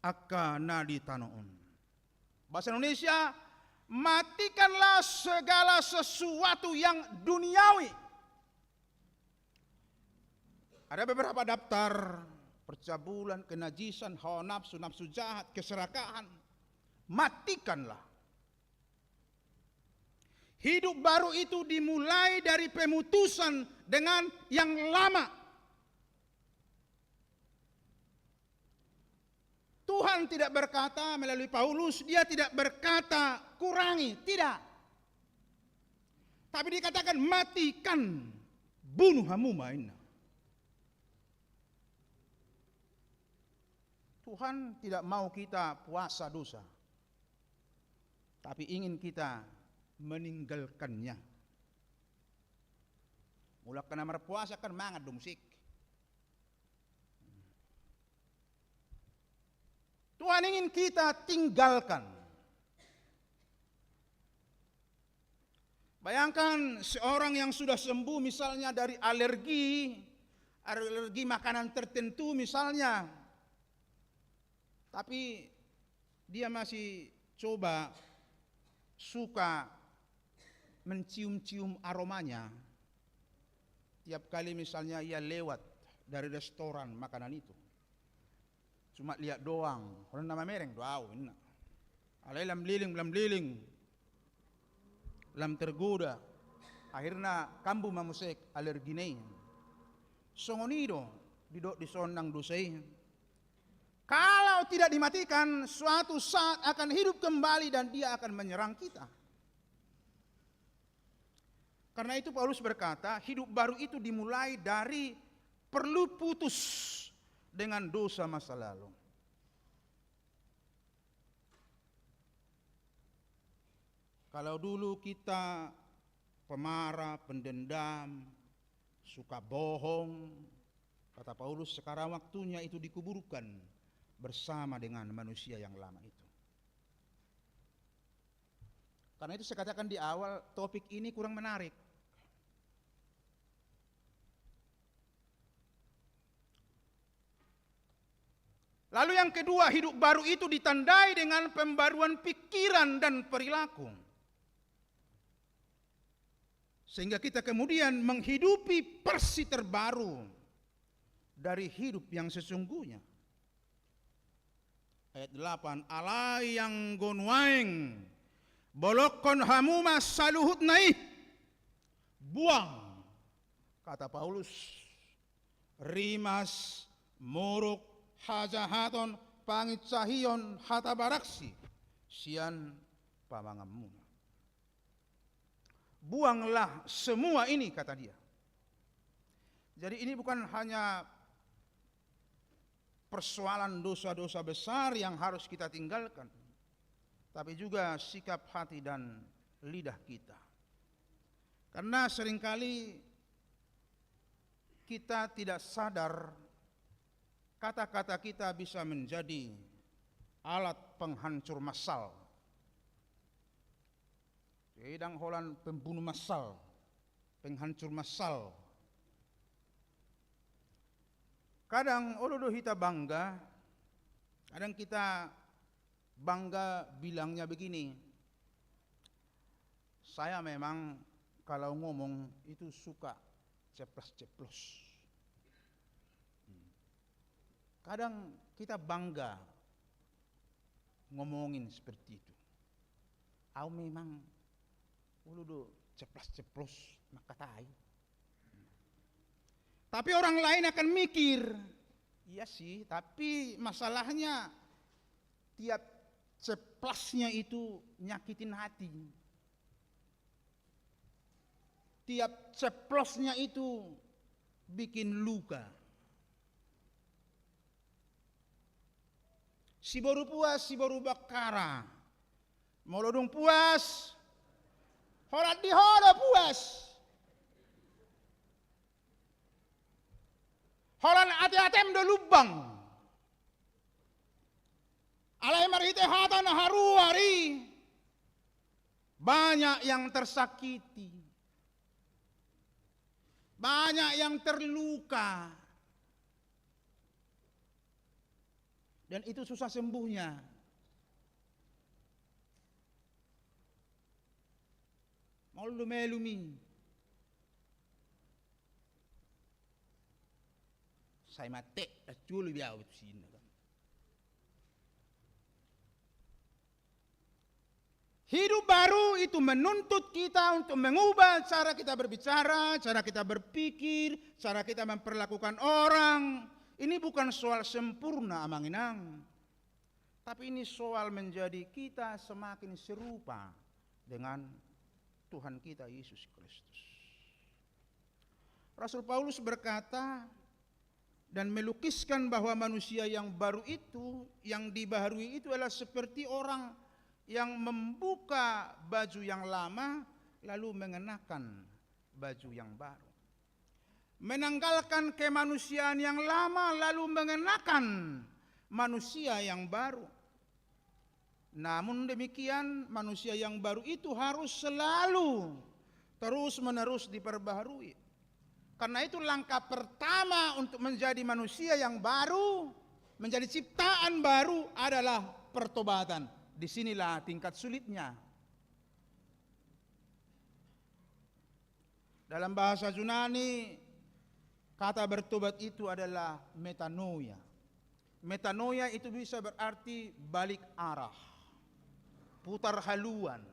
angka na di tano on." Bahasa Indonesia, "Matikanlah segala sesuatu yang duniawi." Ada beberapa daftar: percabulan, kenajisan, hawa nafsu, nafsu jahat, keserakahan. Matikanlah. Hidup baru itu dimulai dari pemutusan dengan yang lama. Tuhan tidak berkata melalui Paulus, dia tidak berkata kurangi, tidak. Tapi dikatakan matikan, bunuh hamu ma, ninna. Tuhan tidak mau kita puasa dosa, tapi ingin kita meninggalkannya. Mulak na marpuasa kan mangan do muse. Tuhan ingin kita tinggalkan. Bayangkan seorang yang sudah sembuh misalnya dari alergi, alergi makanan tertentu misalnya. Tapi dia masih coba suka mencium-cium aromanya. Tiap kali misalnya ia lewat dari restoran makanan itu. Cuma lihat doang, holan na mamereng do au, ninna. Alai lam liling, lam liling, lam tergoda. Akhirna kambuh ma muse alergina i. Songon i do didok dison nang dosa i. Kalau tidak dimatikan, suatu saat akan hidup kembali dan dia akan menyerang kita. Karena itu Paulus berkata, hidup baru itu dimulai dari perlu putus dengan dosa masa lalu. Kalau dulu kita pemarah, pendendam, suka bohong, kata Paulus, sekarang waktunya itu dikuburkan bersama dengan manusia yang lama itu. Karena itu saya katakan di awal, topik ini kurang menarik. Lalu yang kedua, hidup baru itu ditandai dengan pembaruan pikiran dan perilaku. Sehingga kita kemudian menghidupi versi terbaru dari hidup yang sesungguhnya. Ayat delapan, alai anggo nuaeng, bolongkon hamu ma saluhutna i. Buang, kata Paulus, rimas, muruk, hajahaton, panginsahion, hata baraksi sian pamanganmuna. Buanglah semua ini, kata dia. Jadi, ini bukan hanya persoalan dosa-dosa besar yang harus kita tinggalkan, tapi juga sikap hati dan lidah kita. Karena seringkali kita tidak sadar, kata-kata kita bisa menjadi alat penghancur massal. Jadi, ndang holan pembunuh massal, penghancur massal. Kadang olo do hita bangga, kadang kita bangga bilangnya begini, saya memang kalau ngomong itu suka ceplos-ceplos. Hmm. Kadang kita bangga ngomongin seperti itu. Au memang olo do ceplos-ceplos mangkatai. Tapi orang lain akan mikir, iya sih, tapi masalahnya tiap ceplosnya itu nyakitin hati. Tiap ceplosnya itu bikin luka. Siboru puas, siboru bangkara. Molo dung puas, holan di ho do puas. Holan ate-atem do lumbang. Alai marhite hata na haruar i, banyak yang tersakiti, banyak yang terluka. Dan itu susah sembuhnya. Molo do malum i, sai mate, dang jolo be au tu si inna kan. Hidup baru itu menuntut kita untuk mengubah cara kita berbicara, cara kita berpikir, cara kita memperlakukan orang. Ini bukan soal sempurna, Amang Inang. Tapi ini soal menjadi kita semakin serupa dengan Tuhan kita Yesus Kristus. Rasul Paulus berkata dan melukiskan bahwa manusia yang baru itu, yang dibaharui itu adalah seperti orang yang membuka baju yang lama lalu mengenakan baju yang baru. Menanggalkan kemanusiaan yang lama lalu mengenakan manusia yang baru. Namun demikian, manusia yang baru itu harus selalu terus-menerus diperbaharui. Karena itu, langkah pertama untuk menjadi manusia yang baru, menjadi ciptaan baru adalah pertobatan. Di sinilah tingkat sulitnya. Dalam bahasa Yunani, kata bertobat itu adalah metanoia. Metanoia itu bisa berarti balik arah, putar haluan,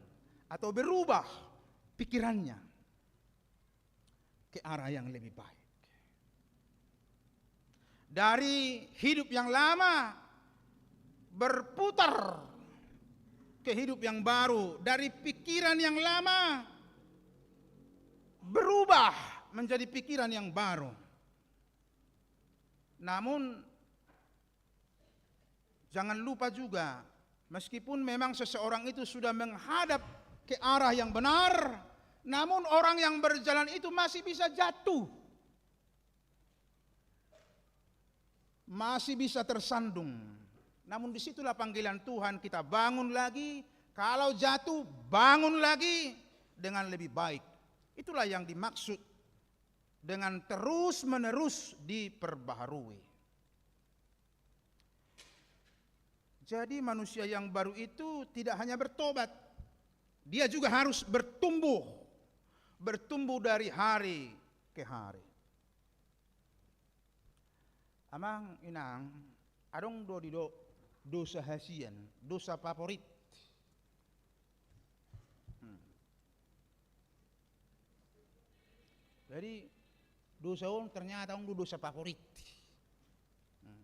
atau berubah pikirannya ke arah yang lebih baik. Dari hidup yang lama berputar ke hidup yang baru, dari pikiran yang lama berubah menjadi pikiran yang baru. Namun, jangan lupa juga, meskipun memang seseorang itu sudah menghadap ke arah yang benar, namun orang yang berjalan itu masih bisa jatuh. Masih bisa tersandung. Namun disitulah panggilan Tuhan, kita bangun lagi, kalau jatuh, bangun lagi dengan lebih baik. Itulah yang dimaksud dengan terus-menerus diperbaharui. Jadi manusia yang baru itu tidak hanya bertobat, dia juga harus bertumbuh, bertumbuh dari hari ke hari. Amang Inang, adong do didok dosa hasian, dosa favorit. Hmm. Jadi dosa on ternyata adong do dosa favorit. Hmm.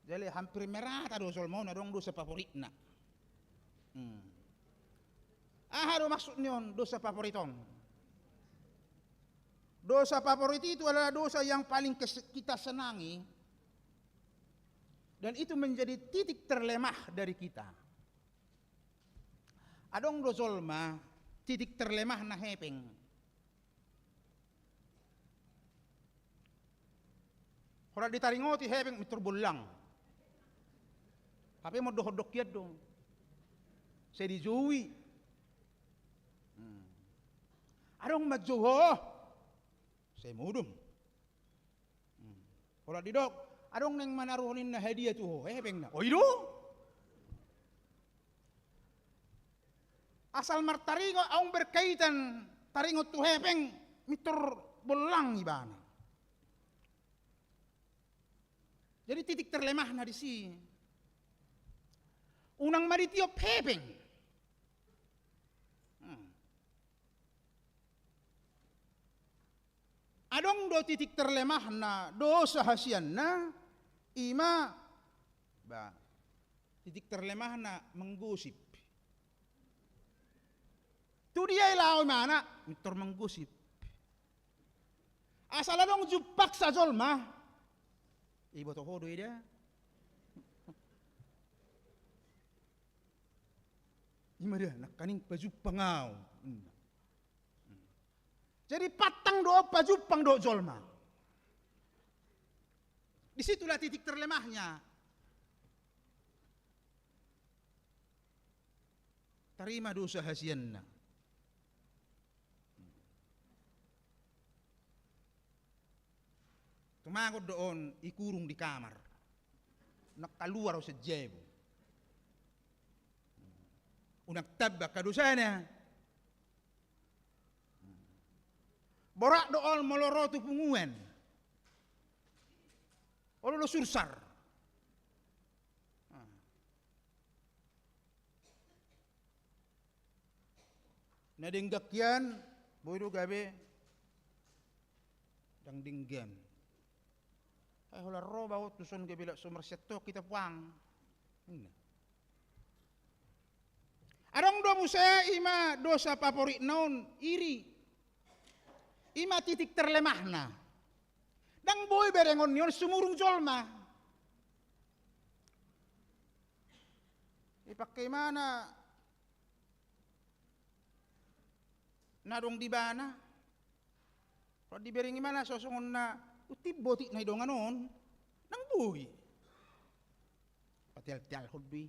Jadi hampir merata do jolma on adong dosa favoritna. Hmm. Aha do maksud ni on dosa favorit on? Dosa favorit itu adalah dosa yang paling kes-, kita senangi, dan itu menjadi titik terlemah dari kita. Adong do jolma titik terlemahna hepeng. Holan ditaringoti hepeng mintor bollang. Hape mondok-ondok hian do. Sai dijoui. Hmm. Adong manjou ho. Sai modom. Hmm. Holan didok, adong naeng manaruhon ninna hadiah tu ho, hepengna. O i do. Asal martaringot, adong berkaitan taringot tu hepeng, mintor bollang ibana. Jadi titik terlemahna disi. Unang ma ditiop hepeng. Hmm. Adong do titik terlemahna dosa hasianna, ima, ba, titik terlemahna menggosip. Tu dia i laho imana, mintor menggosip. Asal adong jumpang sajolma, iboto ho do i da. Ima da, nangkaning pajumpang au. Jadi pantang do pajumpang do jolma. Disitulah titik terlemahnya. Tarima dosa hasianna. Tumagon do on, ikurung di kamar. Nang kaluar au sian jabu. Unang tamba angka dosana. Borat do on molo ro tu punguan. Olo do sursar. Na denggan hian, boi do gabe ndang denggan. Ai holan ro bahut tuson gabe lak so marsian to hita puang. Ninna. Adong do muse ima dosa favoritna on, iri. Ima titik terlemahna. Ndang boi berengon ni on sumurung jolma. Ipangke imana na adong di ibana. Kalau dibereng imana so songon na untimbo otik na i dongan on, ndang boi. Pateal-tealhon do i.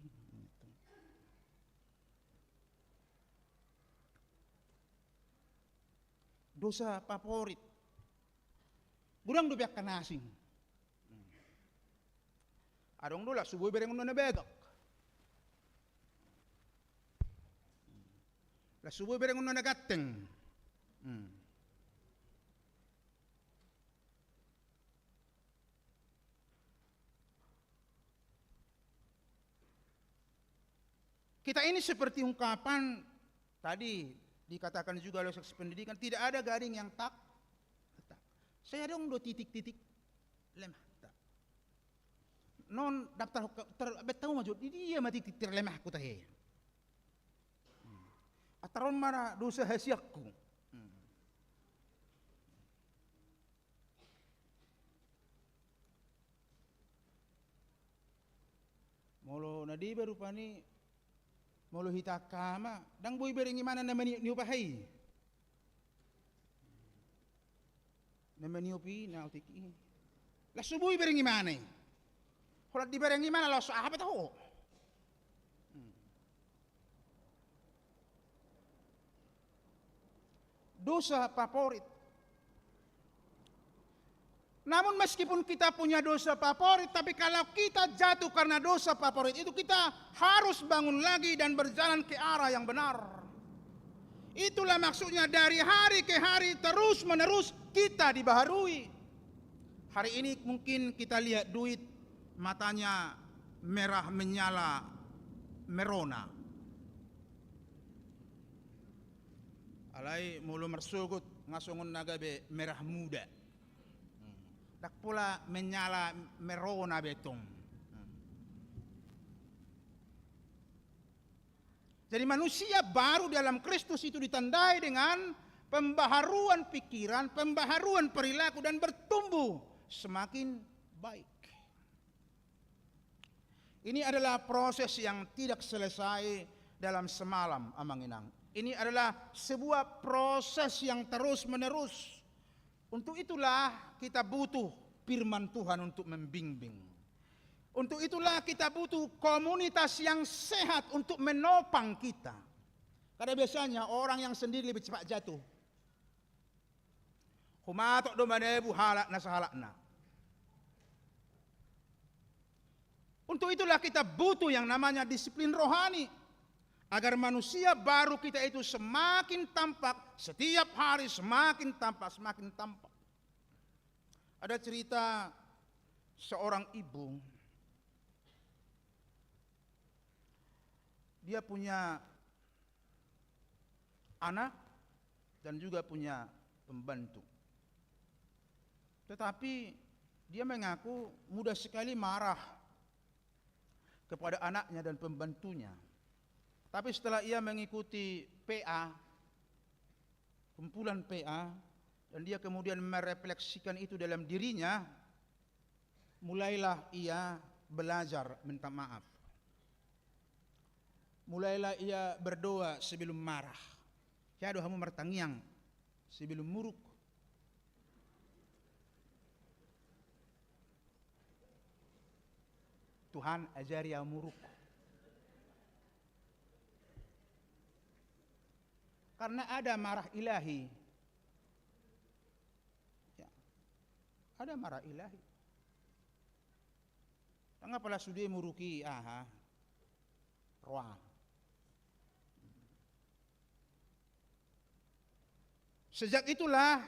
Dosa favorit. Godang dope angka na asing. Adong do lak so boi berengon na bagak. Lak so boi berengon na ganteng. Hmm. Kita ini seperti ungkapan tadi dikatakan juga oleh saksi pendidikan, tidak ada gading yang tak retak. Sai adong do titik-titik lemah. Non daptar ter, betau ma jo, di dia ma titik terlemahku tahe. Hmm. Antar on ma dosa hasianku. Hmm. Molo na deba rupani, molo hita angka ama, ndang boi bereng imana na maniop-niop aha i. Na maniop i na otik i. Lak so boi bereng imana i. Holan dibereng imana laos aha pe taho. Hmm. Dosa favorit. Namun meskipun kita punya dosa favorit, tapi kalau kita jatuh karena dosa favorit itu, kita harus bangun lagi dan berjalan ke arah yang benar. Itulah maksudnya dari hari ke hari terus menerus kita dibaharui. Hari ini mungkin kita lihat duit matanya merah menyala merona. Alai molo marsogot nga songon na gabe merah muda. Hmm. Ndang pola menyala merona be tong. Hmm. Jadi manusia baru di dalam Kristus itu ditandai dengan pembaharuan pikiran, pembaharuan perilaku, dan bertumbuh semakin baik. Ini adalah proses yang tidak selesai dalam semalam, Amang Inang. Ini adalah sebuah proses yang terus-menerus. Untuk itulah kita butuh firman Tuhan untuk membimbing. Untuk itulah kita butuh komunitas yang sehat untuk menopang kita. Karena biasanya orang yang sendiri lebih cepat jatuh. Humatok do manabu halak na sahalakna. Untuk itulah kita butuh yang namanya disiplin rohani, agar manusia baru kita itu semakin tampak, setiap hari semakin tampak, semakin tampak. Ada cerita seorang ibu, dia punya anak dan juga punya pembantu. Tetapi dia mengaku mudah sekali marah kepada anaknya dan pembantunya. Tapi setelah ia mengikuti P A, kumpulan P A, dan dia kemudian merefleksikan itu dalam dirinya, mulailah ia belajar minta maaf. Mulailah ia berdoa sebelum marah. Hea do hamu martangiang sebelum muruk? Tuhan, ajari au muruk. Karena ada marah ilahi. Ya. Ada marah ilahi. Ndang pola sude muruk i aha, roha. Sejak itulah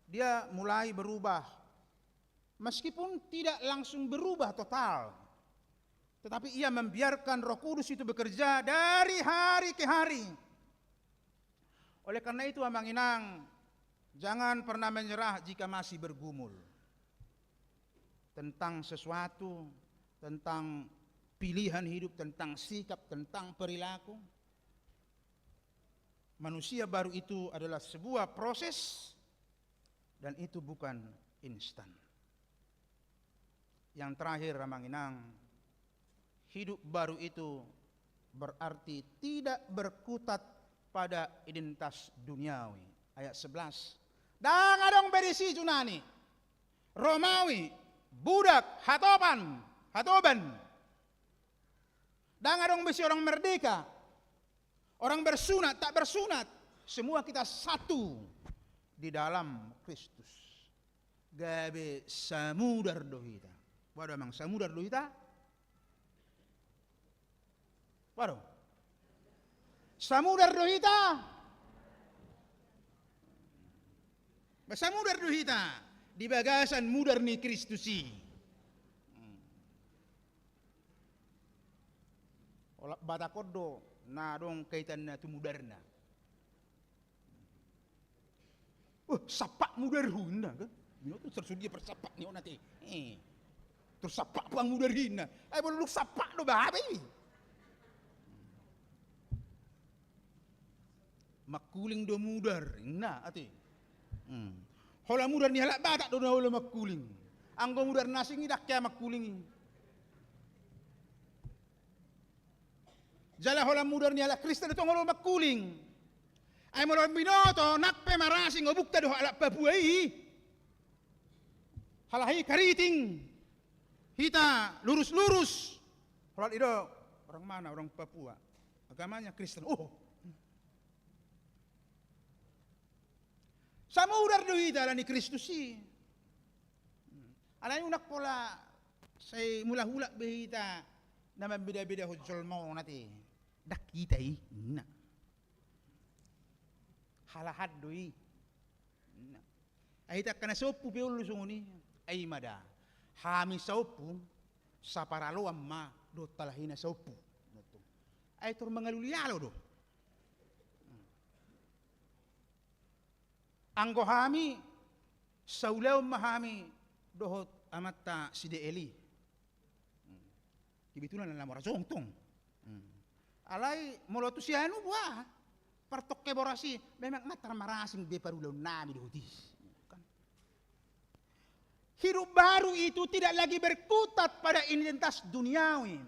dia mulai berubah. Meskipun tidak langsung berubah total, tetapi ia membiarkan Roh Kudus itu bekerja dari hari ke hari. Oleh karena itu, Amang Inang, jangan pernah menyerah jika masih bergumul tentang sesuatu, tentang pilihan hidup, tentang sikap, tentang perilaku. Manusia baru itu adalah sebuah proses dan itu bukan instan. Yang terakhir, Amang Inang, hidup baru itu berarti tidak berkutat pada identitas duniawi. Ayat sebelas. Ndang adong be disi Junani, Romawi, budak, hatopan, hatoban. Ndang adong be disi orang merdeka, orang bersunat, tak bersunat. Semua kita satu di dalam Kristus. Gabe samudar do hita. Boha do, Amang, samudar do hita? Boha do? Samudar do hita? Ba samudar do hita di bagasan mudar ni Kristus i. Hmm. Olat Batak on do na adong kaitanna tu mudarna. "Wah, sampak mudarhu," ninna kan. Binoto tersudia persampak ni ona te. Eh. Tersampak pang mudar ninna. Ai molo dung sampak do babe i. Mangkuling do mudar ninna ate. Hmm. Holan mudar ni halak Batak do na olo mangkuling. Anggo mudar na asing i ndang hea mangkuling i. Jala holan mudar ni halak Kristen do tong olo mangkuling. Ai molo binoto nang pe marasing obukta dohot halak Papua i, halak i kariting, hita lurus-lurus. Holan i do, "Orang mana?" "Orang Papua." "Agamanya Kristen." "Oh." Samudar do hita ala ni Kristus i. Alai unang pola sai mulak-ulak be hita na mambeda-bedahon jolma on ate. "Ndang hita i," ninna. "Halahan do i," ninna. Ai hita angka na saompu pe olo songon i. Ai i ma da, hami saompu, saparaloan ma dohot halak i na saompu. Ai tor mangalulialo do. Anggo hami, saulaon ma hami dohot amanta si Deel i. Hmm. Kebetulan na mora jongjong. Hmm. Alai molo tu si anu boha, partongke boras i, memang nunga marasing be parulaonnami dohot i. Kan? Hidup baru itu tidak lagi berkutat pada identitas duniawi.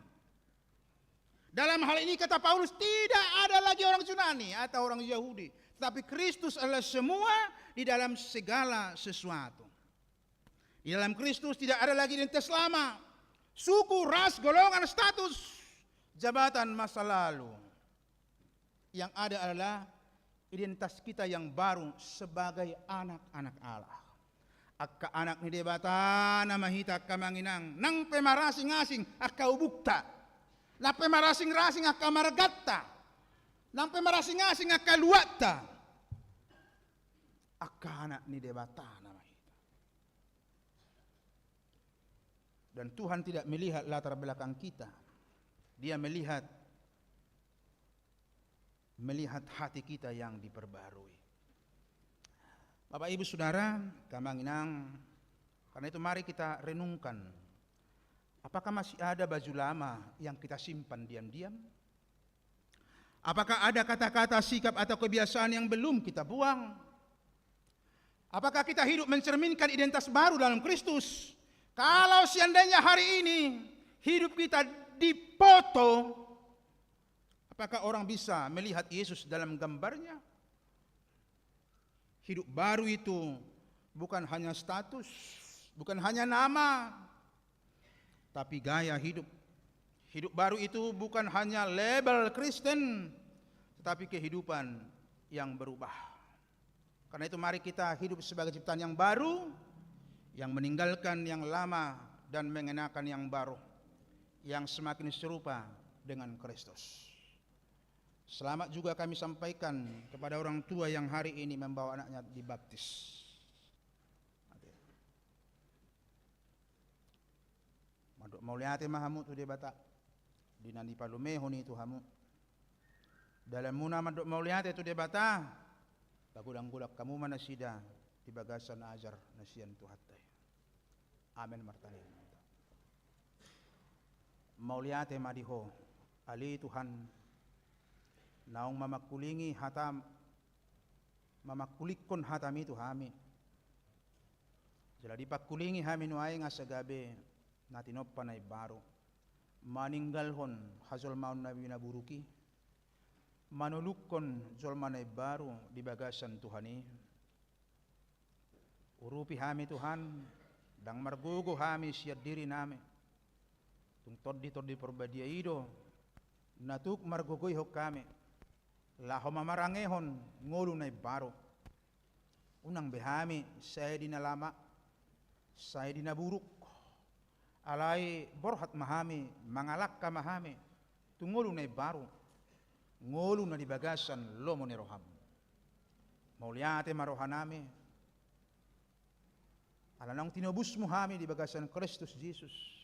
Dalam hal ini kata Paulus, tidak ada lagi orang Yunani atau orang Yahudi, tetapi Kristus adalah semua di dalam segala sesuatu. Di dalam Kristus tidak ada lagi identitas lama, suku, ras, golongan, status, jabatan, masa lalu. Yang ada adalah identitas kita yang baru sebagai anak-anak Allah. Angka anak ni Debata nama hita angka Amang Inang, nang pe marasing-asing angka obukta, nang pe marasing-rasing angka marganta, nang pe marasing-asing angka luatta, angka anak ni Debata nama hita. Dan Tuhan tidak melihat latar belakang kita. Dia melihat, melihat hati kita yang diperbarui. Bapak, Ibu, Saudara, angka Amang Inang, karena itu mari kita renungkan. Apakah masih ada baju lama yang kita simpan diam-diam? Apakah ada kata-kata, sikap, atau kebiasaan yang belum kita buang? Apakah kita hidup mencerminkan identitas baru dalam Kristus? Kalau seandainya hari ini hidup kita dipoto, apakah orang bisa melihat Yesus dalam gambarnya? Hidup baru itu bukan hanya status, bukan hanya nama, tapi gaya hidup. Hidup baru itu bukan hanya label Kristen, tetapi kehidupan yang berubah. Karena itu, mari kita hidup sebagai ciptaan yang baru, yang meninggalkan yang lama dan mengenakan yang baru, yang semakin serupa dengan Kristus. Selamat juga kami sampaikan kepada orang tua yang hari ini membawa anaknya dibaptis. Mandok mauliate ma hamu tu Debata, di na nipalumehon i tu hamu. Dalanmuna mandok mauliate tu Debata, Pagodang-godang hamu ma nasida di bagasan ajar na sian Tuhanta i. Amen. Martangiang ma hita. Mauliate ma di Ho, ale Tuhan, naung mamangkulingi hata, mamangkulinghon hataMi tu hami. Jala dipangkulingi hami nuaeng asa gabe na tinompa na imbaru, maninggalhon hajolmaon na, na buruk i, manolukhon jolma na imbaru di bagasan Tuhan i. Urupi hami Tuhan, ndang margogo hami sian dirinami. Tung Tondi-tondi Parbadia i do na tuk margogoihon hami laho mamarangehon ngolu na imbaru. Unang be hami sae di na lama, sae di na buruk. Alai borhat ma hami, mangalangka ma hami tu ngolu na imbaru, ngolu na di bagasan lomo ni rohaM. Mauliate ma rohanami, ala naung tinobusMu hami di bagasan Kristus Jesus.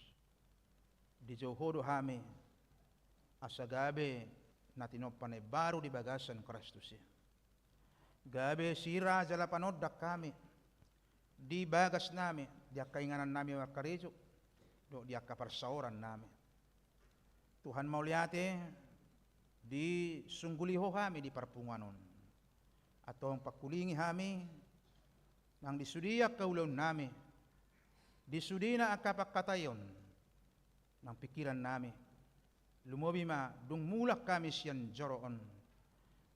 Dijou Ho do hami asa gabe na tinompa na imbaru di bagasan Kristus i. Gabe sira jala panondang hami di bagasnami, di angka inganannami, angka karejo dohot di angka parsaorannami. Tuhan, mauliate, disungguli Ho hami di parpunguan on. Antong pangkulingi hami nang di sude angka ulaonnami, di sudena angka pangkataion, nang pingkirannami. Lumobi ma dung mulak hami sian joro on,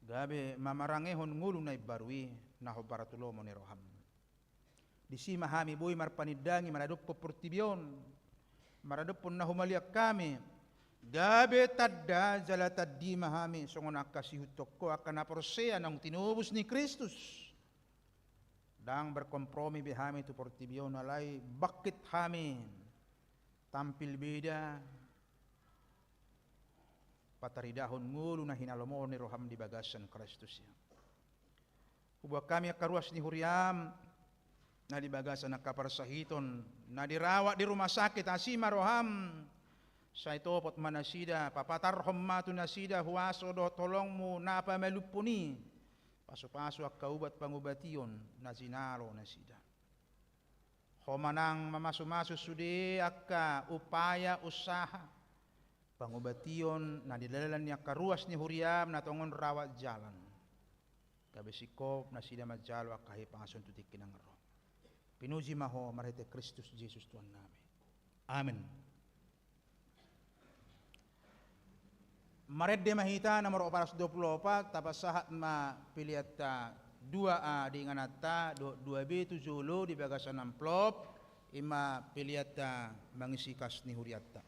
gabe mamarangehon ngolu na imbaru i na hombar tu lomo ni rohaM. Disi ma hami boi marpanindangi maradophon portibi on, maradophon na humaliang hami, gabe tanda jala tandi ma hami songon angka siihuthon Ho, angka na porsea naung tinobus ni Kristus. Ndang berkompromi be hami tu portibi on, alai bangkit hami tampil beda, pataridahon ngolu na hinalomohon ni rohaM di bagasan Kristus i. Huboan hami angka ruas ni huriaM na di bagasan angka parsahiton na dirawat di rumah sakit, asi ma rohaM. Sai topot ma nasida, papatarhon ma tu nasida huaso dohot holongMu na pamalumhon i. Pasupasu angka ubat pangubation na jinalo nasida. Ho ma nang mamasumasu sude angka upaya usaha pangubation na di dalan ni angka ruas ni huriaM na tongon rawat jalan. Gabe singkop nasida manjalo angka hahipason tu tingki na ro. Pinuji ma Ho marhite Kristus Jesus Tuhannami. Amen. Marende ma hita, nomor opat ratus dua puluh opat, tapasahat ma peleanta dua A di ingananta dohot dua B tu jolo di bagasan amplop, i ma peleanta mangisi kas ni hurianta.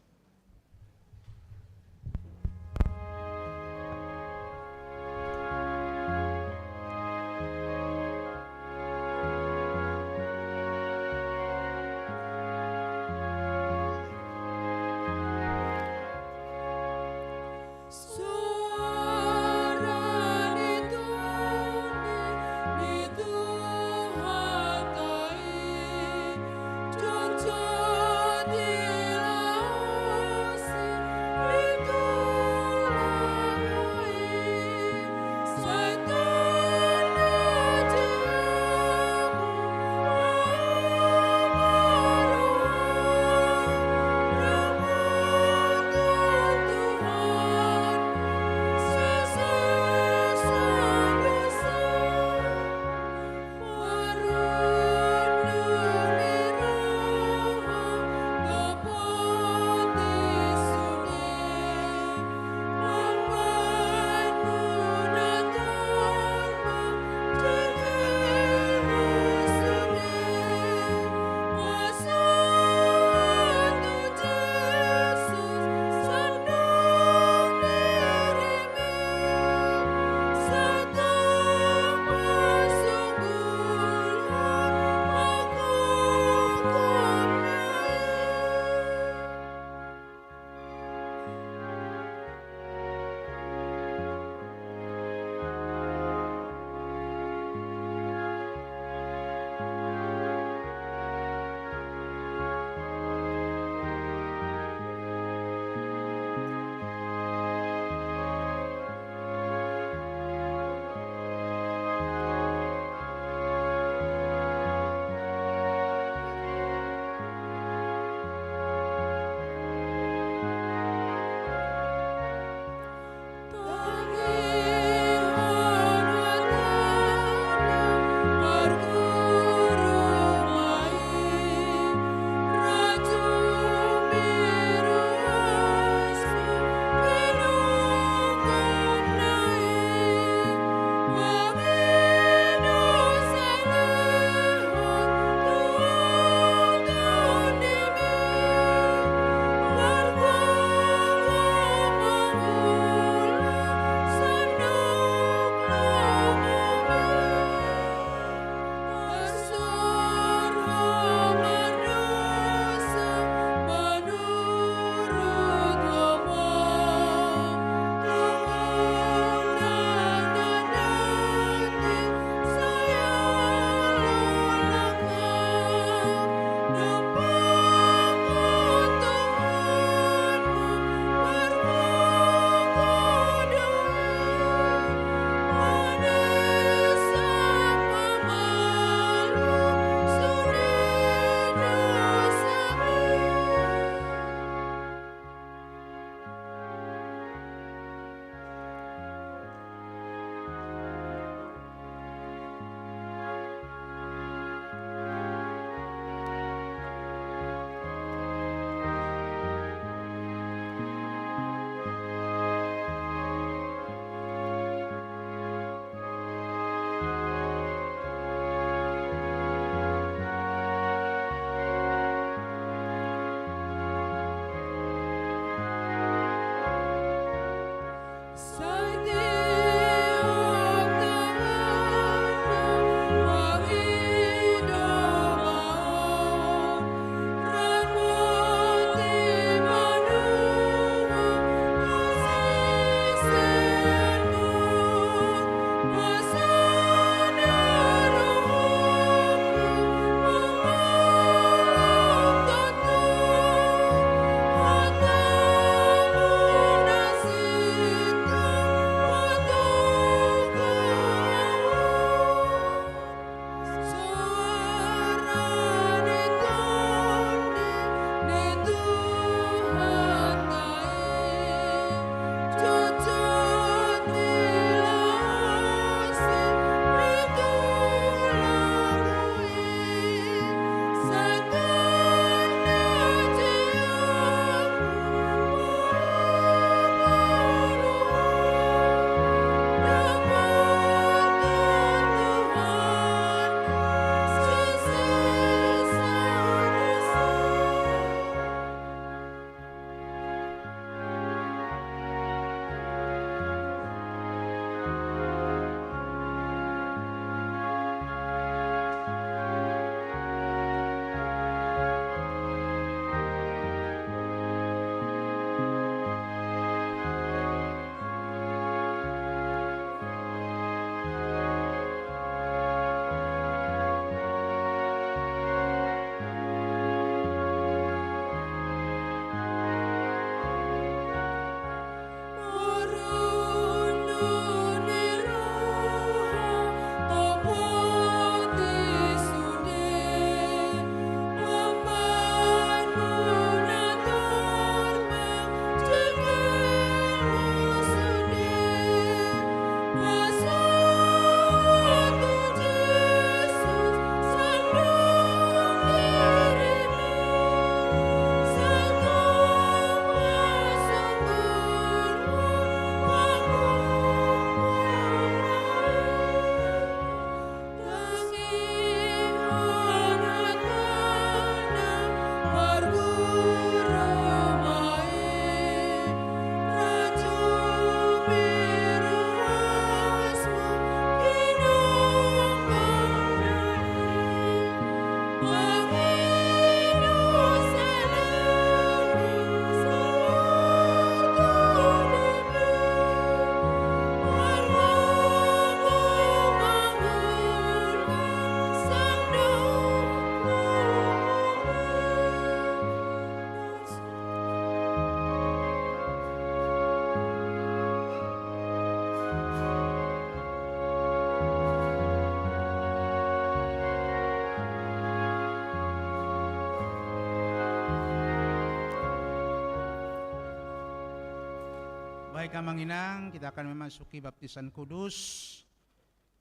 Baik, Amang Inang, kita akan memasuki baptisan kudus.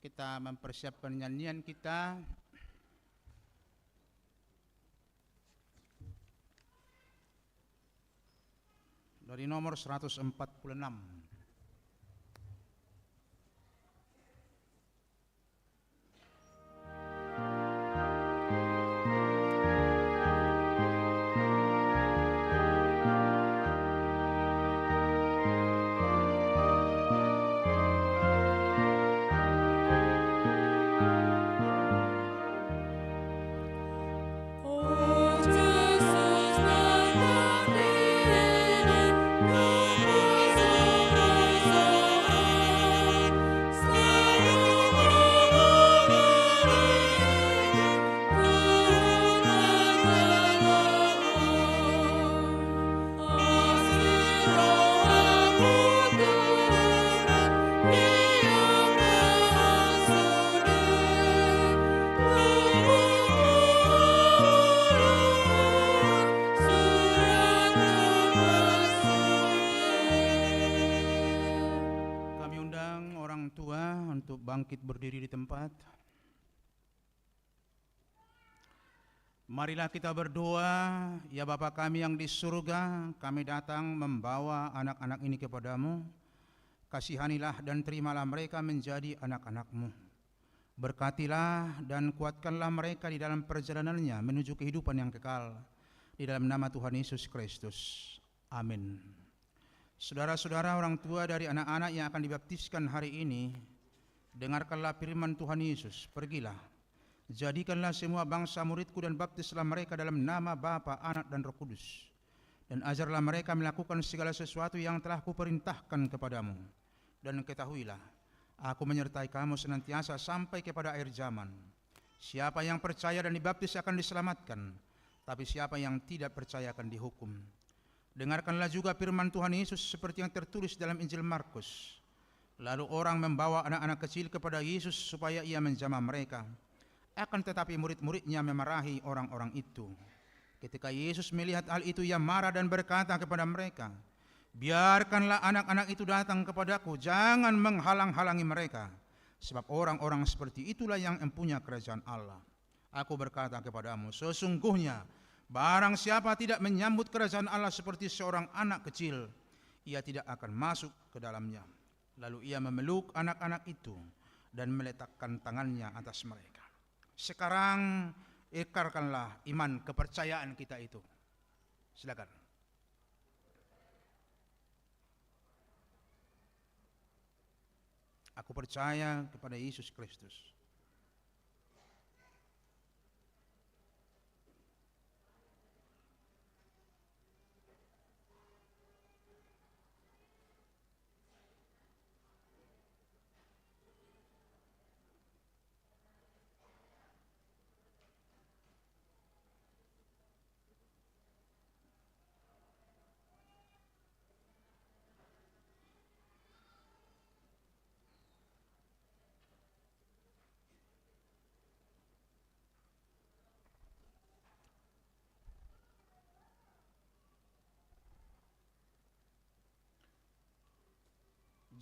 Kita mempersiapkan nyanyian kita dari nomor seratus empat puluh enam. Kami undang orang tua untuk bangkit berdiri di tempat. Marilah kita berdoa. Ya Bapa kami yang di surga, kami datang membawa anak-anak ini kepada-Mu. Kasihanilah dan terimalah mereka menjadi anak-anak-Mu. Berkatilah dan kuatkanlah mereka di dalam perjalanannya menuju kehidupan yang kekal. Di dalam nama Tuhan Yesus Kristus. Amin. Saudara-saudara, orang tua dari anak-anak yang akan dibaptiskan hari ini, dengarkanlah firman Tuhan Yesus, "Pergilah, jadikanlah semua bangsa muridku dan baptislah mereka dalam nama Bapa, Anak, dan Roh Kudus. Dan ajarlah mereka melakukan segala sesuatu yang telah kuperintahkan kepadamu. Dan ketahuilah, Aku menyertai kamu senantiasa sampai kepada akhir zaman. Siapa yang percaya dan dibaptis akan diselamatkan, tapi siapa yang tidak percaya akan dihukum." Dengarkanlah juga firman Tuhan Yesus seperti yang tertulis dalam Injil Markus. Lalu orang membawa anak-anak kecil kepada Yesus supaya ia menjamah mereka. Akan tetapi murid-muridnya memarahi orang-orang itu. Ketika Yesus melihat hal itu, ia marah dan berkata kepada mereka, "Biarkanlah anak-anak itu datang kepadaku, jangan menghalang-halangi mereka, sebab orang-orang seperti itulah yang empunya kerajaan Allah. Aku berkata kepadamu, sesungguhnya barang siapa tidak menyambut kerajaan Allah seperti seorang anak kecil, ia tidak akan masuk ke dalamnya." Lalu ia memeluk anak-anak itu dan meletakkan tangannya atas mereka. Sekarang ikrarkanlah iman kepercayaan kita itu. Silakan. Aku percaya kepada Yesus Kristus.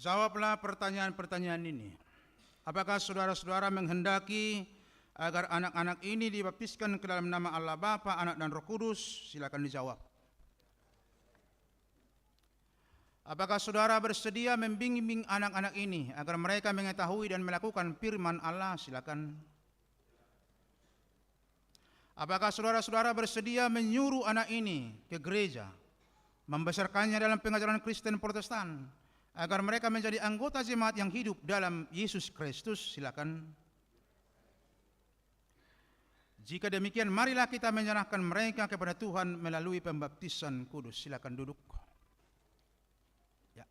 Jawablah pertanyaan-pertanyaan ini. Apakah saudara-saudara menghendaki agar anak-anak ini dibaptiskan ke dalam nama Allah Bapa, Anak, dan Roh Kudus? Silakan dijawab. Apakah saudara bersedia membimbing anak-anak ini agar mereka mengetahui dan melakukan firman Allah? Silakan. Apakah saudara-saudara bersedia menyuruh anak ini ke gereja, membesarkannya dalam pengajaran Kristen Protestan, agar mereka menjadi anggota jemaat yang hidup dalam Yesus Kristus? Silakan. Jika demikian, marilah kita menyerahkan mereka kepada Tuhan melalui pembaptisan kudus. Silakan duduk. Ya.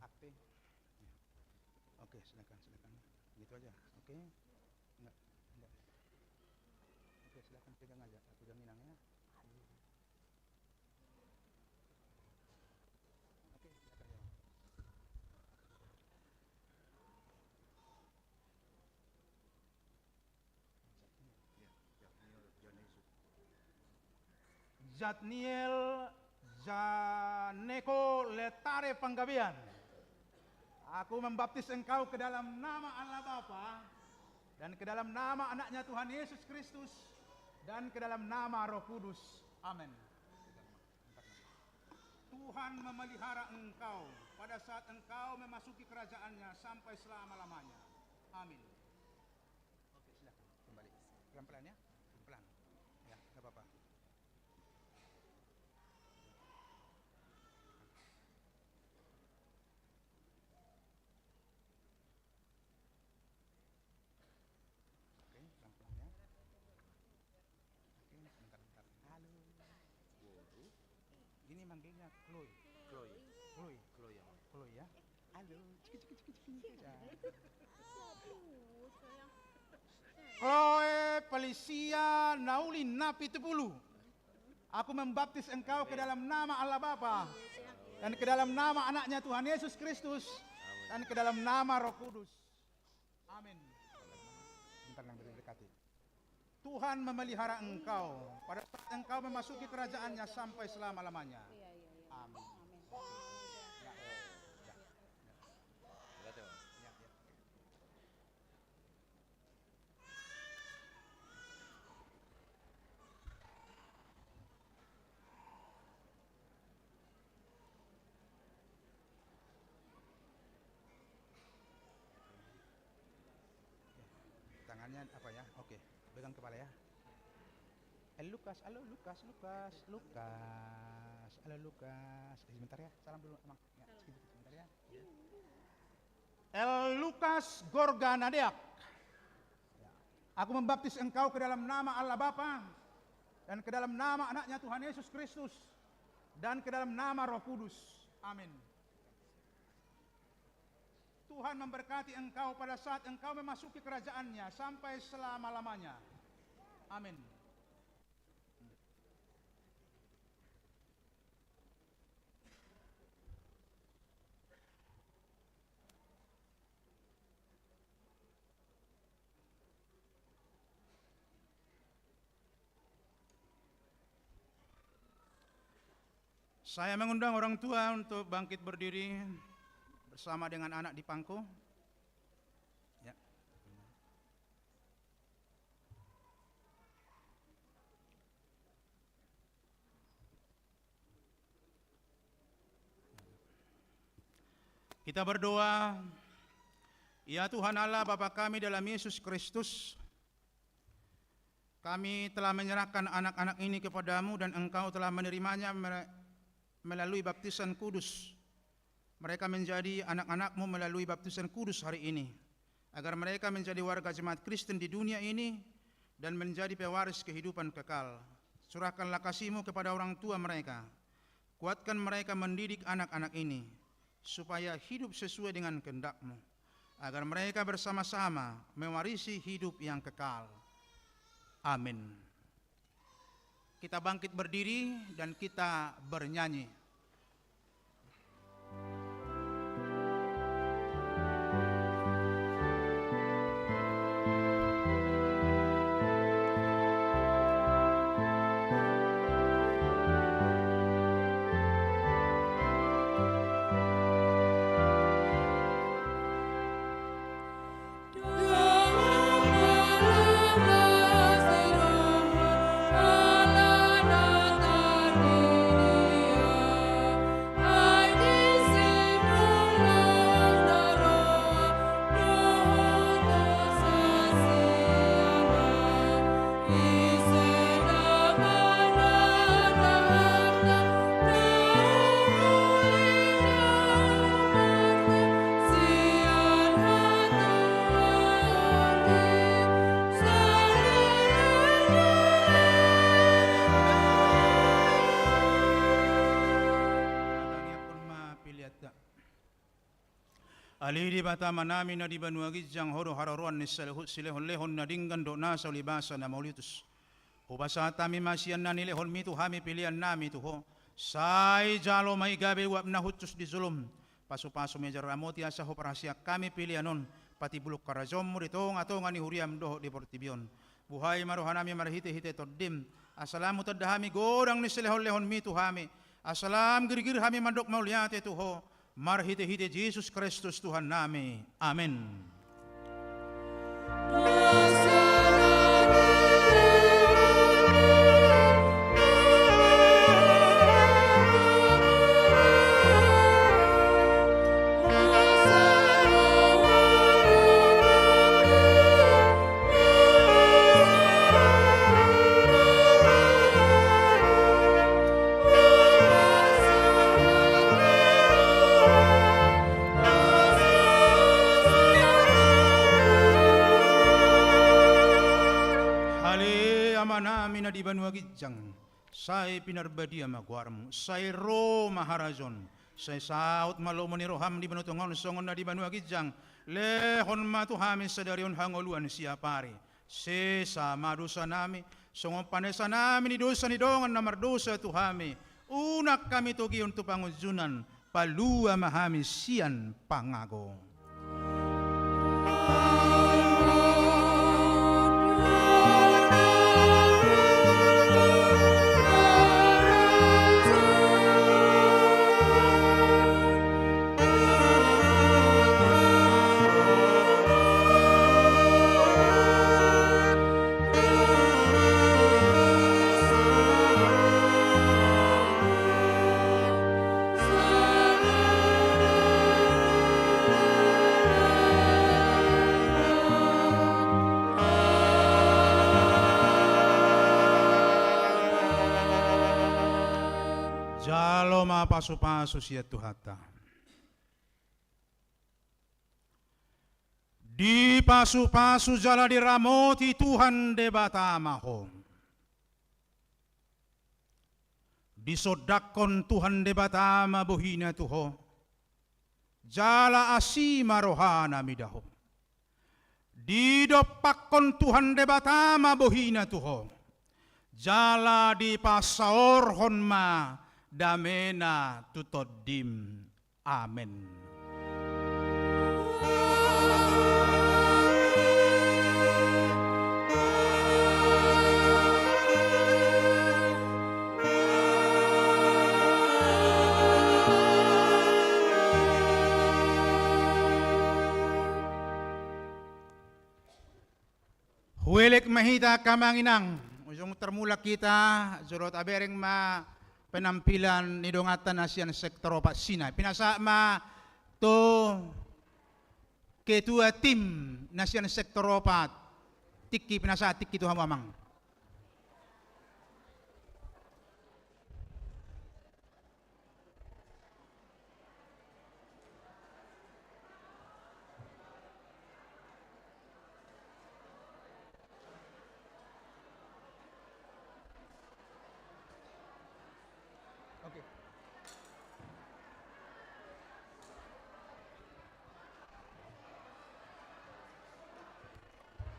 Akte. Ya. Oke, silakan, silakan. Gitu aja. Oke. Enggak, enggak. Oke, silakan pegang aja. Pegang inang ya. Oke, silakan ya. Jatniel Janeko Letare Panggabean. Aku membaptis engkau ke dalam nama Allah Bapa, dan ke dalam nama Anaknya Tuhan Yesus Kristus, dan ke dalam nama Roh Kudus. Amin. Tuhan memelihara engkau pada saat engkau memasuki kerajaan-Nya sampai selama-lamanya. Amin. Oke, silakan kembali. Pelan-pelan ya. Pelan. Ya, nggak apa-apa. Oke, pelan-pelan ya. Oke, sebentar, sebentar. Halo. Ini manggilnya Chloe. Chloe. Chloe. Chloe ya. Chloe ya. Halo. Ciki, ciki, ciki, ciki. Ya. Chloe Felicia Nauli Napitupulu. Aku membaptis engkau ke dalam nama Allah Bapa, dan ke dalam nama Anaknya Tuhan Yesus Kristus, dan ke dalam nama Roh Kudus. Amin. Bentar, Nang, beri berkati. Tuhan memelihara engkau pada saat engkau memasuki kerajaan-Nya sampai selama-lamanya. Amin. Ya, ya. Ya, ya. Apa ya? Oke, pegang kepala ya. Eh, Lukas, halo Lukas, Lukas, Lukas. Halo Lukas. Eh, sebentar ya, salam dulu, Amang. Ya, sebentar, sebentar ya. El Lukas Gorga Nadeak. Aku membaptis engkau ke dalam nama Allah Bapa, dan ke dalam nama Anaknya Tuhan Yesus Kristus, dan ke dalam nama Roh Kudus. Amin. Tuhan memberkati engkau pada saat engkau memasuki kerajaan-Nya sampai selama-lamanya. Amin. Saya mengundang orang tua untuk bangkit berdiri bersama dengan anak di pangku. Ya. Kita berdoa. Ya Tuhan Allah, Bapa kami dalam Yesus Kristus, kami telah menyerahkan anak-anak ini kepada-Mu dan Engkau telah menerimanya me-, melalui baptisan kudus. Mereka menjadi anak-anak-Mu melalui baptisan kudus hari ini, agar mereka menjadi warga jemaat Kristen di dunia ini dan menjadi pewaris kehidupan kekal. Curahkanlah kasih-Mu kepada orang tua mereka. Kuatkan mereka mendidik anak-anak ini, supaya hidup sesuai dengan kehendak-Mu, agar mereka bersama-sama mewarisi hidup yang kekal. Amin. Kita bangkit berdiri dan kita bernyanyi. Tangiangkon ma peleanta. Ale Debata Amanami na di banua ginjang, Ho do haroroan ni saluhut silehonlehon na denggan dohot nasa ulibasa na mauliutus. Hupasahat hami ma sian na nilehonmi tu hami peleannami tu Ho. Sai jalo ma i gabe uap na hushus di jolom. Pasupasu ma i jala ramoti asa huparhaseang hami pelean on patimbulhon harajaonmu di tongatonga ni huriam dohot di portibi on. Buhai ma rohanami marhitehite Tondim, asa lam hutanda hami godang ni silehonlehonmi tu hami, asa lam girgir hami mandok mauliate tu Ho, marhitehite Jesus Kristus Tuhannami. Amen. Ale Amanami na di banua ginjang, sai pinarbadia ma goarmu, sai ro ma harajaonmu, sai saut ma lomo ni roham di banua tonga on songon na di banua ginjang. Lehon ma tu hami sadari on hangoluan siapari. Sesa ma dosanami, songon panesanami ni dosa ni dongan na mardosa tu hami. Unang hami togihon tu pangunjunan, palua ma hami sian pangago. Olo ma pasupasu sian Tuhanta. Dipasupasu jala diramoti Tuhan Debata ma ho. Disondangkon Tuhan Debata ma bohina tu ho, jala asi ma rohana mida ho. Didompakkon Tuhan Debata ma bohina tu ho, jala dipasaorhon ma damena tu tondim. Amen. Huelek ma hita angka amang inang, ujung termulak hita, jolo tabereng ma penampilan ni donganta na sian sektor opat Sinai. Pinasahat ma tu ketua tim na sian sektor opat, tingki pinasahat tingki tu hamu amang. Oke.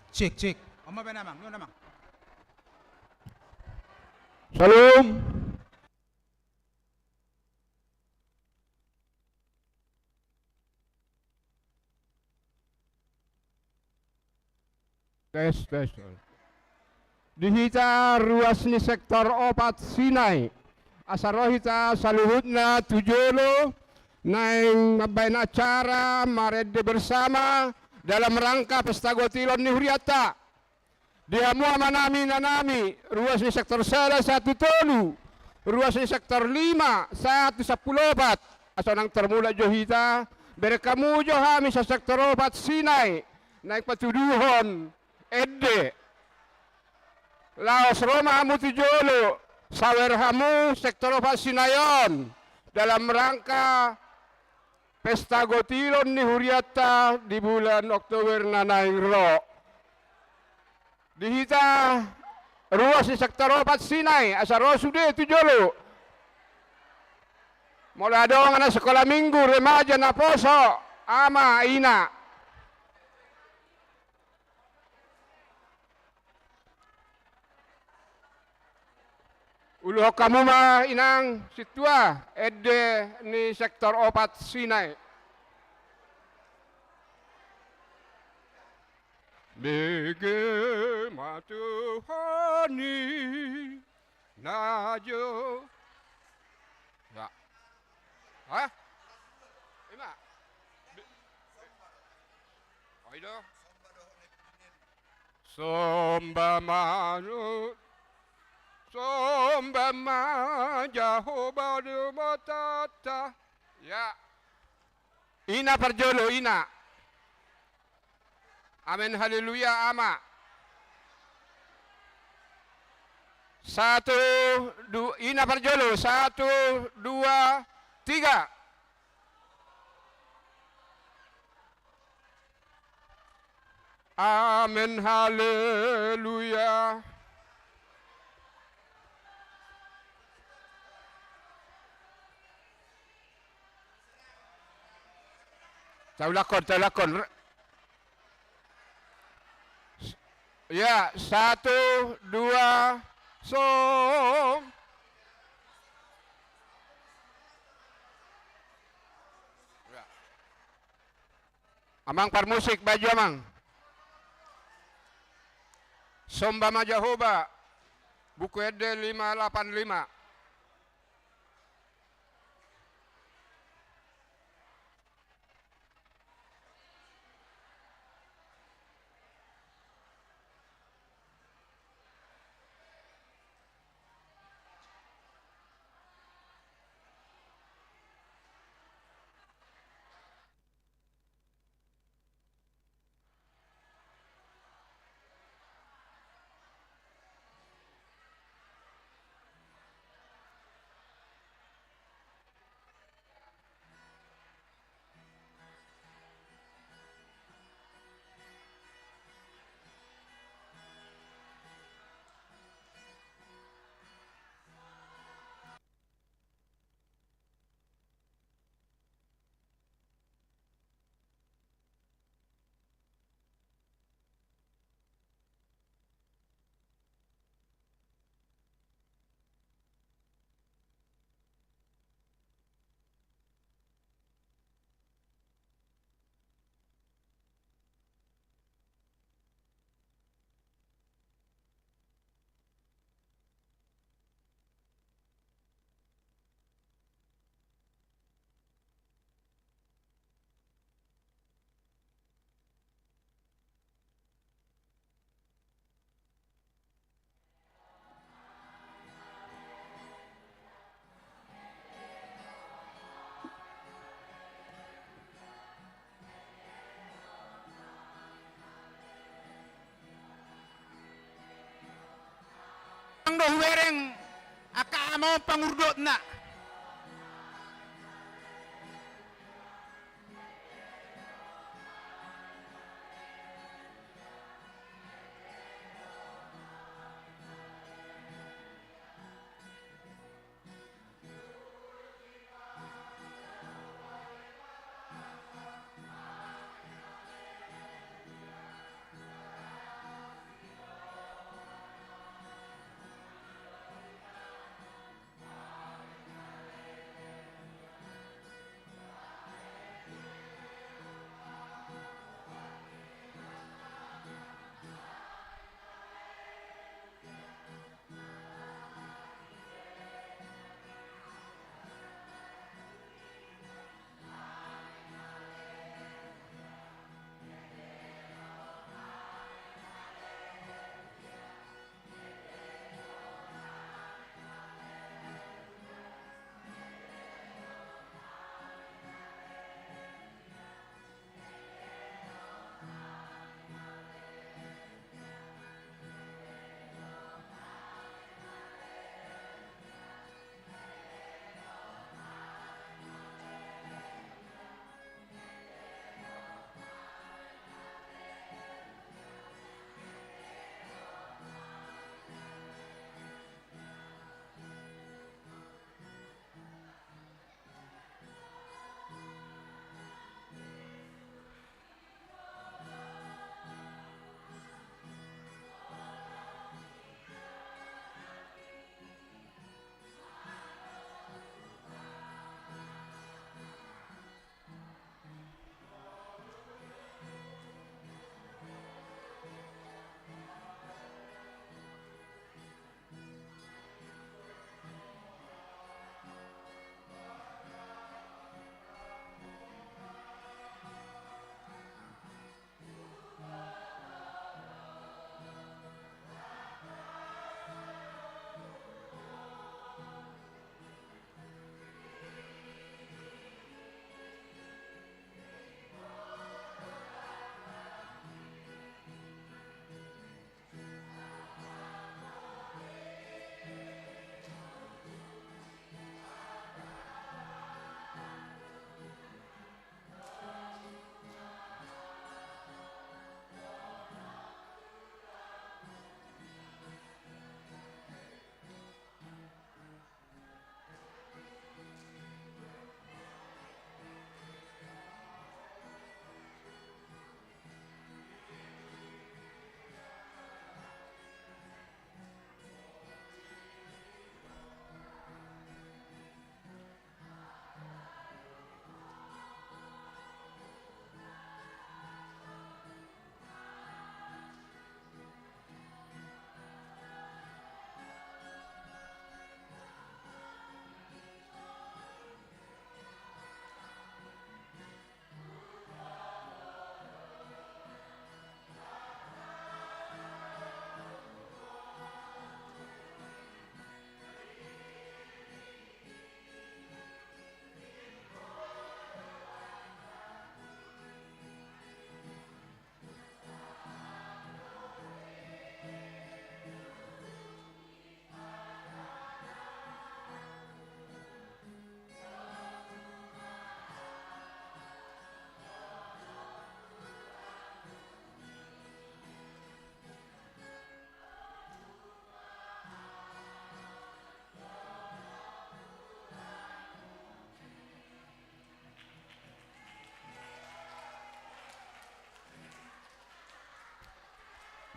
Cek, cek. Oma, baen amang, nuan amang. Shalom. Tes, tes. Di hita ruas ni sektor opat Sinai, asa ro hita saluhutna tu jolo, naeng mambaen acara marende bersama dalam rangka pesta gotilon ni hurianta. Di hamu amanami, inanami, ruas ni sektor sada sahat tu tolu, ruas ni sektor lima sahat tu sampulu opat, asa unang termulak jo hita, bereng hamu jo hami sa-sektor opat Sinai, naeng patuduhon ende. Laos ro ma hamu tu jolo, sawer hamu sektor opat Sinai on, dalam rangka pesta gotilon ni hurianta di bulan Oktober na naeng ro. Di hita ruas ni sektor opat Sinai, asa ro sude tu jolo. Molo adong anak sekolah minggu, remaja, naposo, ama, ina. Uluhon hamu ma inang sintua, ende ni sektor opat Sinai. Bege ma Tuhan i na jo. Ya. Hah? Ima. Be-, oi do. Somba ma nu-, somba ma Jahowa Debatanta. Ya. Ina parjolo, ina. Amen, haleluya, ama. Satu, du-, ina parjolo, satu, dua, tiga. Amen, haleluya. Taulakkon, taulakkon. Ya, satu, dua, som. Ya. Amang parmusik, baen jo amang. Somba ma Jahowa, Buku Ende lima lapan lima. Hubereng angka amang pangurdotna.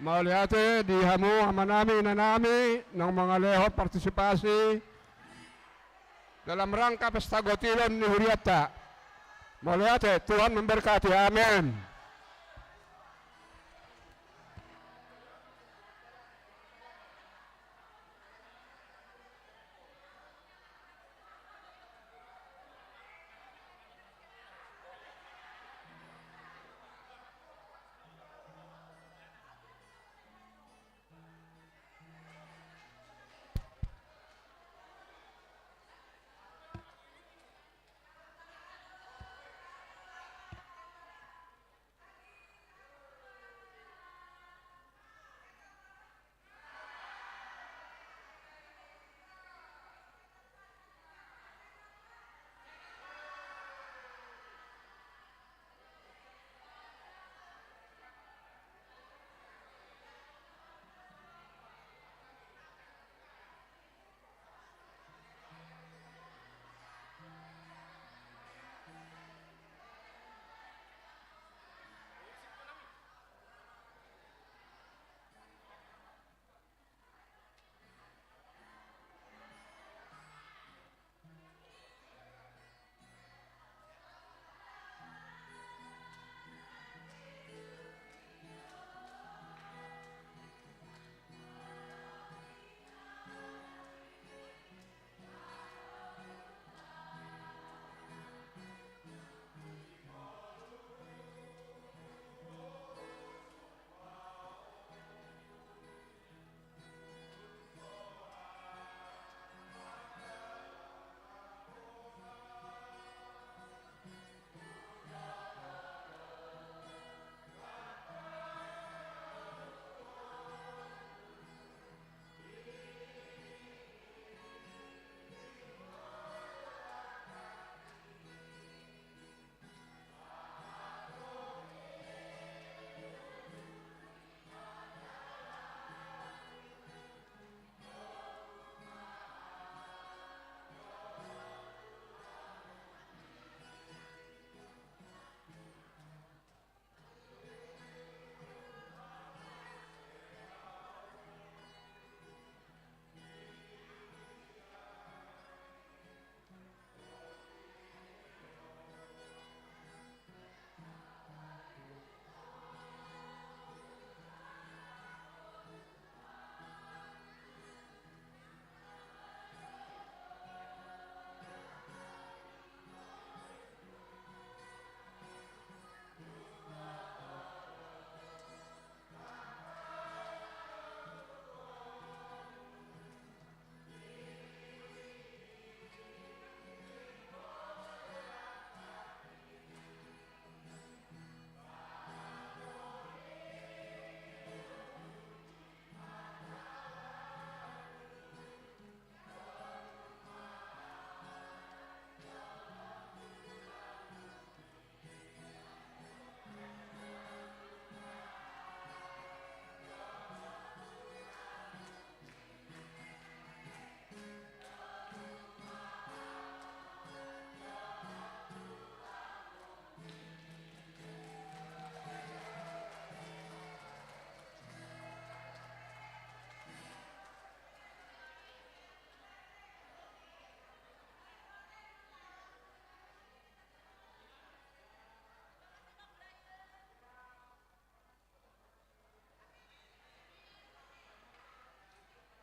Mauliate di hamu amanami, inanami, naung mangalehon partisipasi dalam rangka pesta gotilon ni hurianta. Mauliate, Tuhan memberkati. Amen.